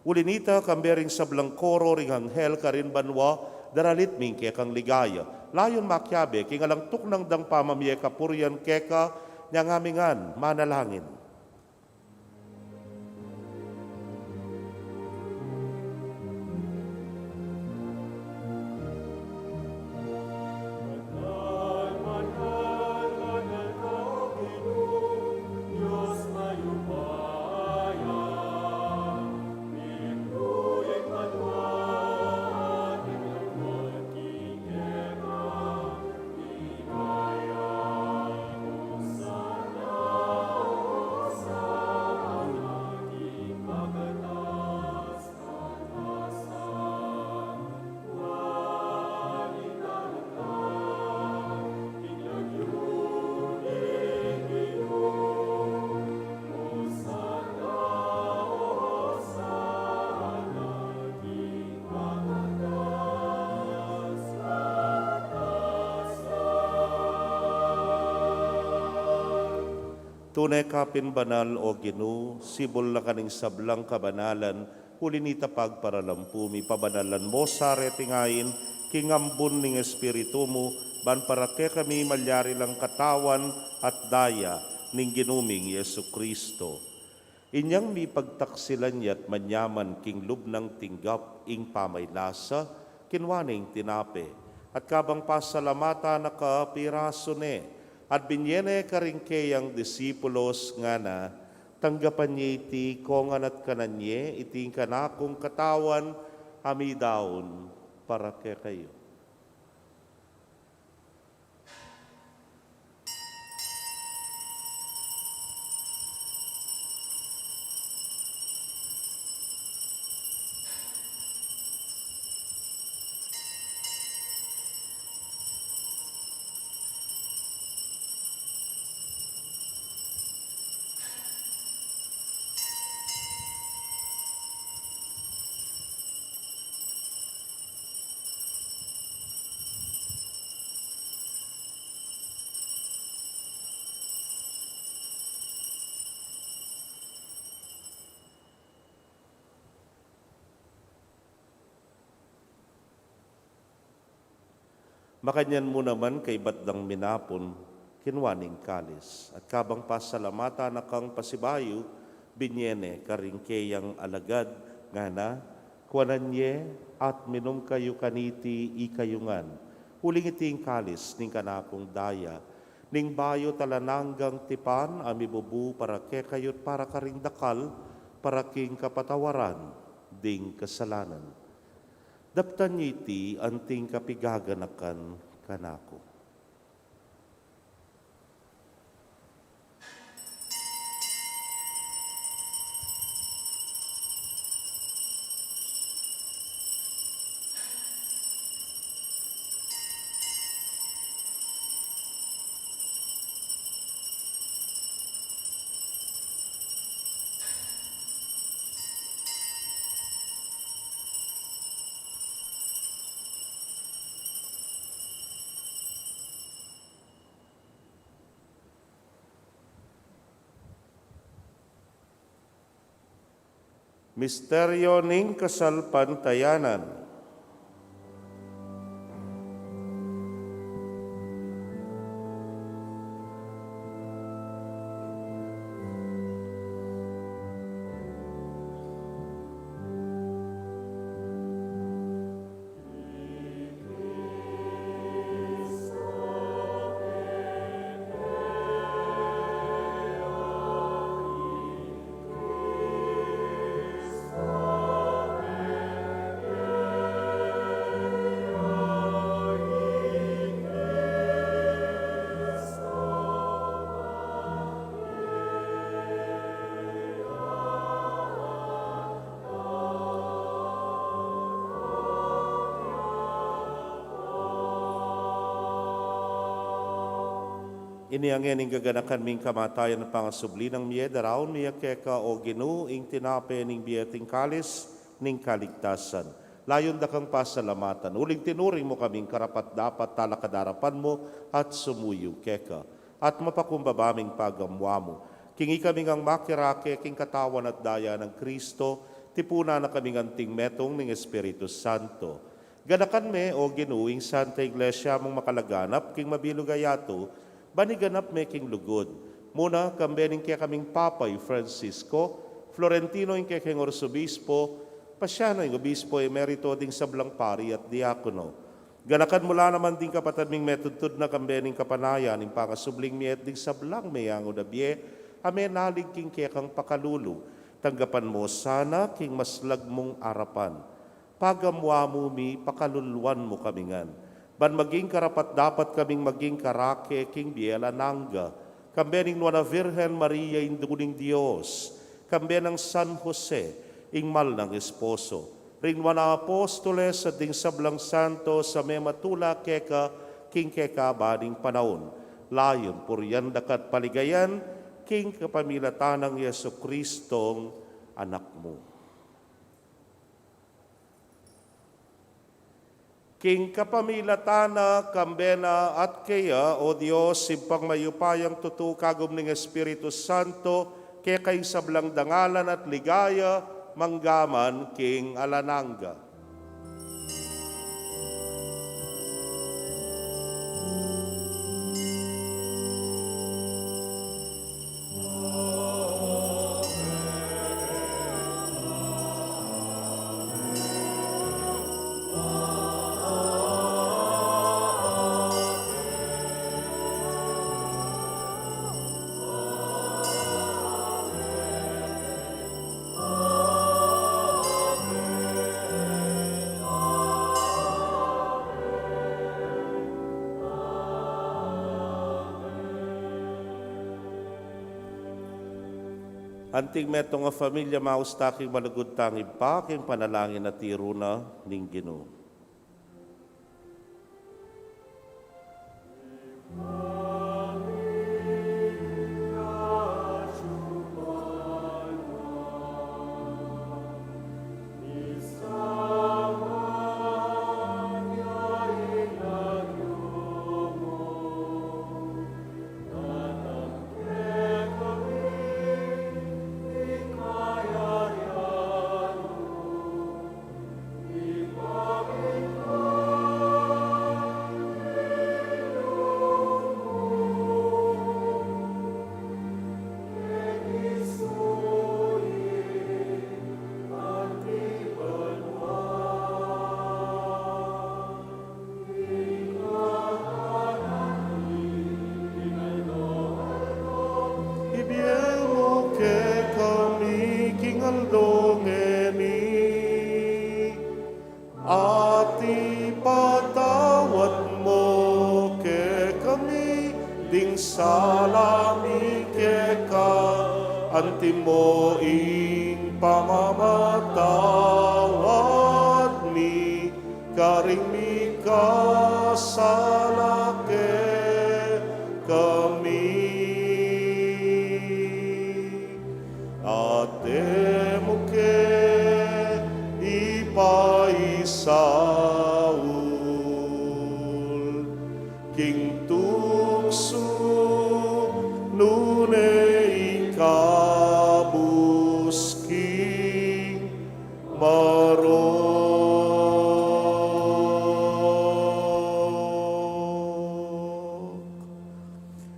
Uli nita, kambe ring sablang koro ring anghel karin banua, daralit mi ing kekang ligaya. Layun makiabe king alang tuknang dang pamamie kapurian keka, nya ngan mi ngan manalangin. Tune ka pin banal, O Ginu, sibul na ka ning sablang kabanalan, uli nita pagparalampu mi, pabanalan mo sa reting ain, king ambun ning Espiritu mu, ban para kekami malyari lang katawan at daya ning Ginu ming Jesucristo. Inyang mipagtaksilan ya't manyaman king lub nang tinggap ing pamaylasa, kinua ne ing tinape, at kabang pasalamatan na ka, pirasu ne, at binie ne karing keyang disipulos, ngana: Tanggapan ye iti kongan at kanan ye, iti ing kanakung katawan a midaun para kekayu. Makanyan mu naman, kaybat dang minapun, kinua ne ing kalis, at kabang pasalamatan na kang pasibayu, binie ne karing keyang alagad, ngana: Kuanan ye at minum kayu kaniti, ikayu ngan, uling iti ing kalis ning kanakung daya, ning bayu at alang anggang tipan, a mibubu para kekayu't para karing dakal, para king kapatawaran ding kasalanan. Daptan ye iti anting kapigaganakan kanaku. Misteryo ning kasalpantayanan. Ini ngeni ing gaganakan ming kamatayan at pangasubli nang mie, daraun mi keka, O Ginu, ing tinape ning bie at ing kalis ning kaligtasan. Layun da kang pasalamatan, uling tinuring mu kaming karapat-dapat talakad king arapan mu at sumuyu keka. At mapakumbaba ming pagamuan mu, king ikami ngang makirake king katawan at daya nang Kristo, tipunan na kaming anting metung ning Espiritu Santo. Ganakan me, O Ginu, ing Santa Iglesia mung makalaganap king mabilug a yatu, ban iganap me king lugud. Muna, kambe ning kekaming Papa i Francisco, Florentino ing kekeng Arsobispo, Pasiano ing Obispo Emerito, ding sablang pari at diakono. Ganakan mu la naman ding kapatad ming metudtud na kambe ning kapanayan ning pangasubling miet ding sablang meyangu na bie a menalig king kekang pakalulu. Tanggapan mu sana king maslag mung arapan. Pagamuan mu mi, pakaluluan mu kami ngan, ban maging karapat-dapat kaming maging karake king bie alang angga, kambe ning Nuan a Virgen Maria, Indu ning Dios, kambe nang San Jose, ing mal nang esposo, ring nuan a apostoles, at ding sablang santos a mematula keka king kekaban ning panaun, layun purian da ka at paligayan, king kapamilatan nang Jesucristong Anak mu. King kapamilatan na, kambe na, at keya, O Dios, Ibpang mayupayang tutu, kagum ning Espiritu Santo, keka ing sablang dangalan at ligaya, mangga man king alang angga. Anting metung a familia, maus ta king malugud tang Ibpa, king panalangin a tiru na ning Ginu. Ibie mu kekami king aldo ngeni, at ipatawad mu kekami ding sala mi keka, antimo ing pamamatawad mi karing mikasala kekami. At e mu ke ipaisaul king tuksu, nune ikabus king marok.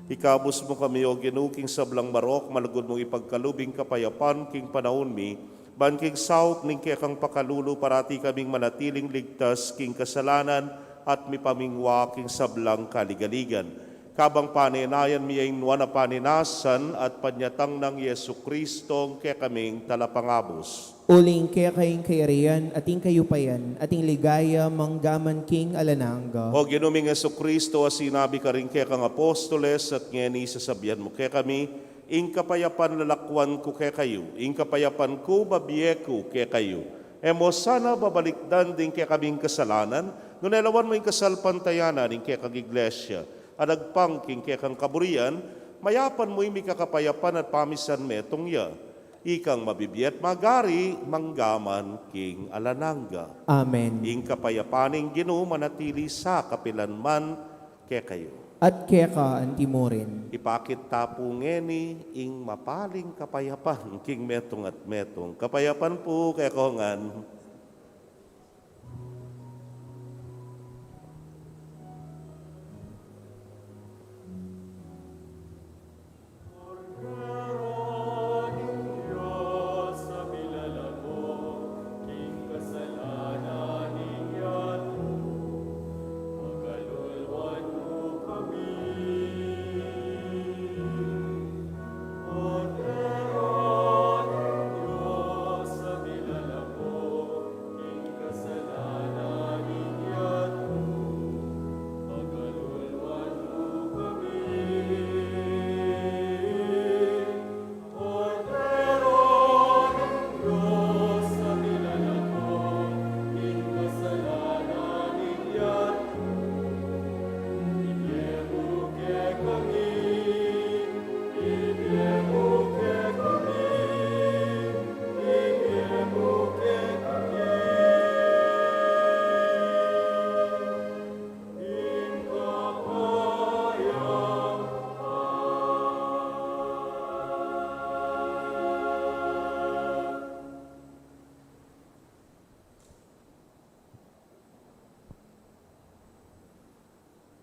Ikabus mu kami, O Ginu, king sablang marok, malugud mung ipagkalub ing kapayapan king panaun mi, ban king saup ning kekang pakalulu parati kaming manatiling ligtas king kasalanan at mipamingwa king sablang kaligaligan. Kabang panenayan mi ya ing nuan a paninasan at panyatang nang Jesucristong kekaming Talapangabus. Uling keka ing kayarian, at ing kayupayan, at ing ligaya, mangga man king alang angga. O Ginu ming Jesucristo, a sinabi karing kekang apostoles, at ngeni sasabian mu kekami, ing kapayapan lalakwan ku kekayu, ing kapayapan ku babie ku kekayu. E mu sana babalikdan ding kekaming kasalanan, nune lawan mu ing kasalpantayanan ning kekang Iglesia, a agpang king kekang kaburian, mayapan mu ing mikakapayapan at pamisan metung ya. Ikang mabibie at magari, mangga man king alang angga. Amen. Ing kapayapan ning Ginu manatili sa kapilan man kekayu. At keka antimurin. Ipakit ta pu ngeni ing mapaling kapayapan king metung at metung. Kapayapan pu kekongan.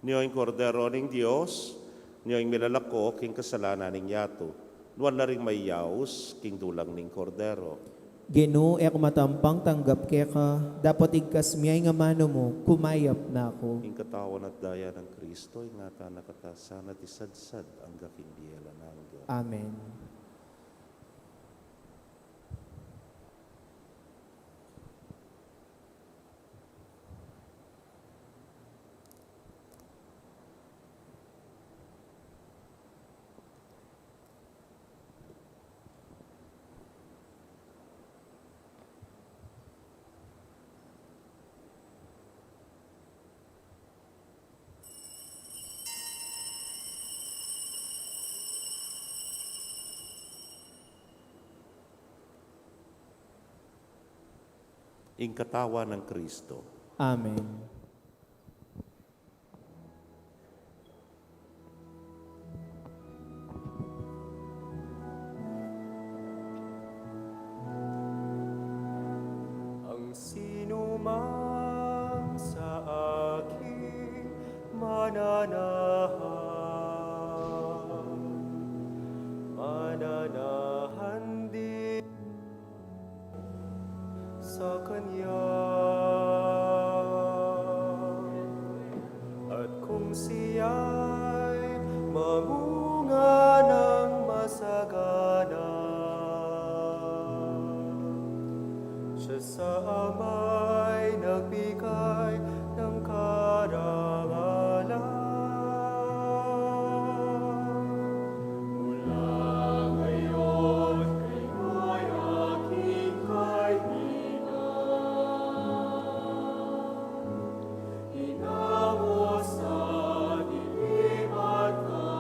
Nio ing Kordero ning Dios, nio ing milalako king kasalanan ning yatu. Nuan la ring mayaus king dulang ning Kordero. Ginu, e ku matampang tanggap keka, dapot igkas mu ya ing amanu mu, kumayap na ku. Ing katawan at daya nang Kristo, ingatan na katamu sana at isadsad angga king bie alang angga. Amen. Ing katawan nang Kristo. Amen. Ang sinumang sa akin mananahan, mananahan din sa kanya. At kung siya'y mamunga ng masagana, siya sa Ama'y nagbigay ng karangalan. Mula ngayon, kayo'y aking kaibigan. Ina mo sa dilim at ka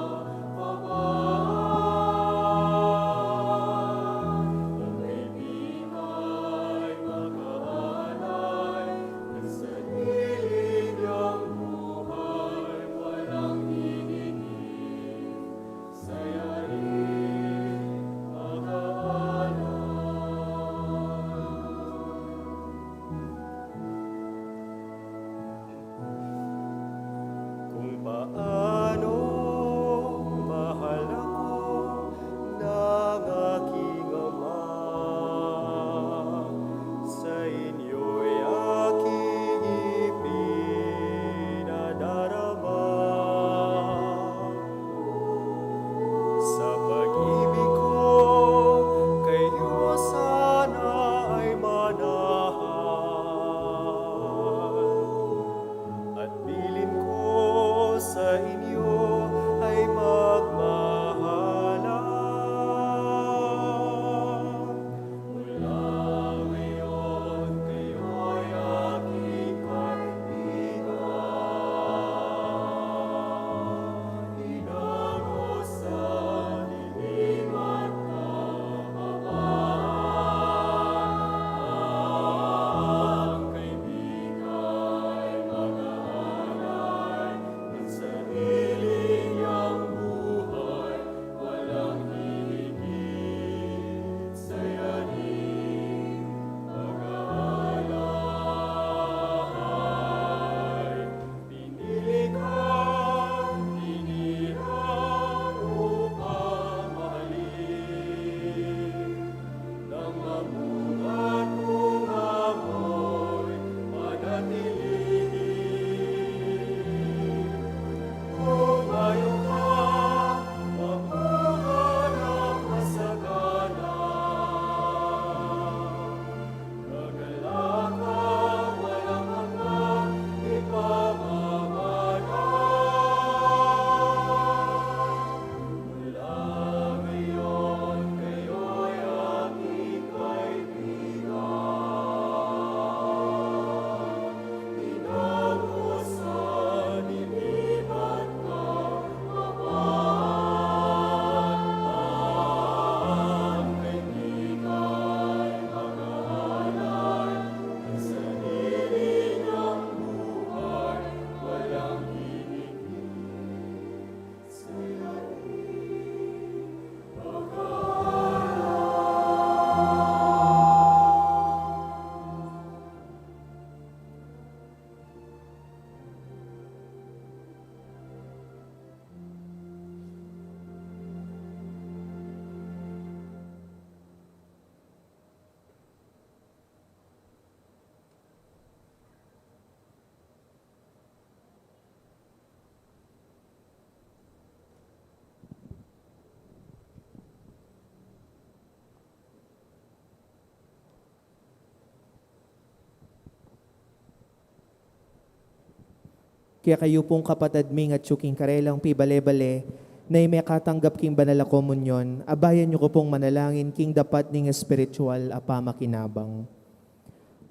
Kekayu pung kapatad ming atyu king karelang pibale-bale, na mekatanggap king banal a komunyon, abayan yu ku pung manalangin king dapat ning espiritual a pamakinabang.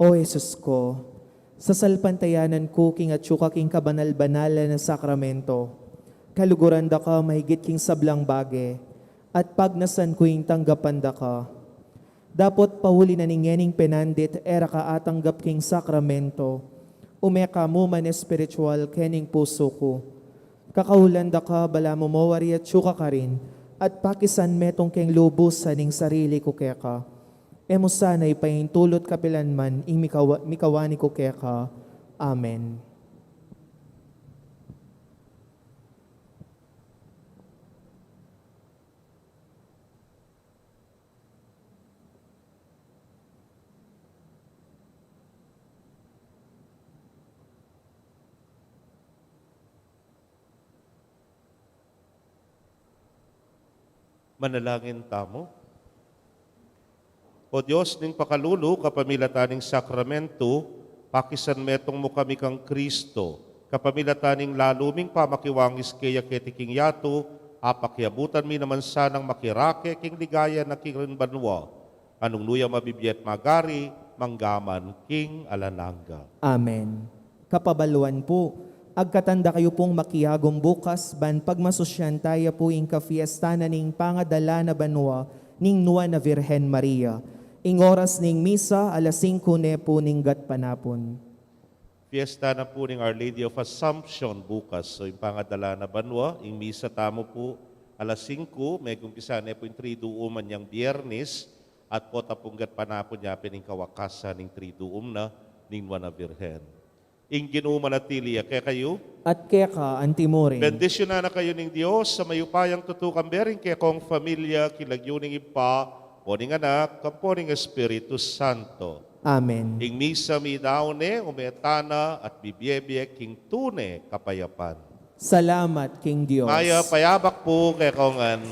O Jesus ku, sasalpantayanan ku king atyu ka king kabanal-banalan a sakramento, kaluguran da ka mahigit king sablang bage, at pagnasan ku ing tanggapan da ka. Dapot pauli na ning ngening penandit e ra ka atanggap king sakramento, ume ka mu man espiritual kening pusu ku. Kakaulan da ka balamu mo wari atyu ka karin, at pakisan metung keng lubusan ing sarili ku keka. E mu sana ipaintulut kapilan man ing mikawa-, mikawani ku keka. Amen. Manalangin tamu. O Dios ning pakalulu, kapamilatan ning sakramento, pakisan metung mu kami kang Kristo, kapamilatan ning lalu ming pamakiwangis keya keti king yatu, apakiabutan mi naman sanang makirake king ligaya na king banua, a nung nu ya mabibie at magari, mangga man king alang angga. Amen. Kapabaluan pu, agkatan da kayu pung makiagum bukas, ban pagmasusyan taya pu ing kafiesta na ning pangadala na banua ning Nuan a Virgen Maria. Ing oras ning misa, alas singku ne pu ning gatpanapun. Fiesta na pu ning Our Lady of Assumption bukas. So, ing pangadala na banua, ing misa tamu pu, alas singku, megumpisa ne pu ing Triduum anyang Biernis, at pota pung gatpanapun ya pin ing kawakasan ning Triduum na ning Nuan a Virgen. Ing Ginu manatili ya kekayu. At keka antimurin. Bendisyunan na kayu ning Dios a mayupayang tutu, kambe ring kekong familia, king lagyu ning Ibpa, ampo ning Anak, ampo ning Espiritu Santo. Amen. Ing misa meyari ne, ume tana at bibiebie king tune kapayapan. Salamat king Dios. Mayap a yabak pu kekongan.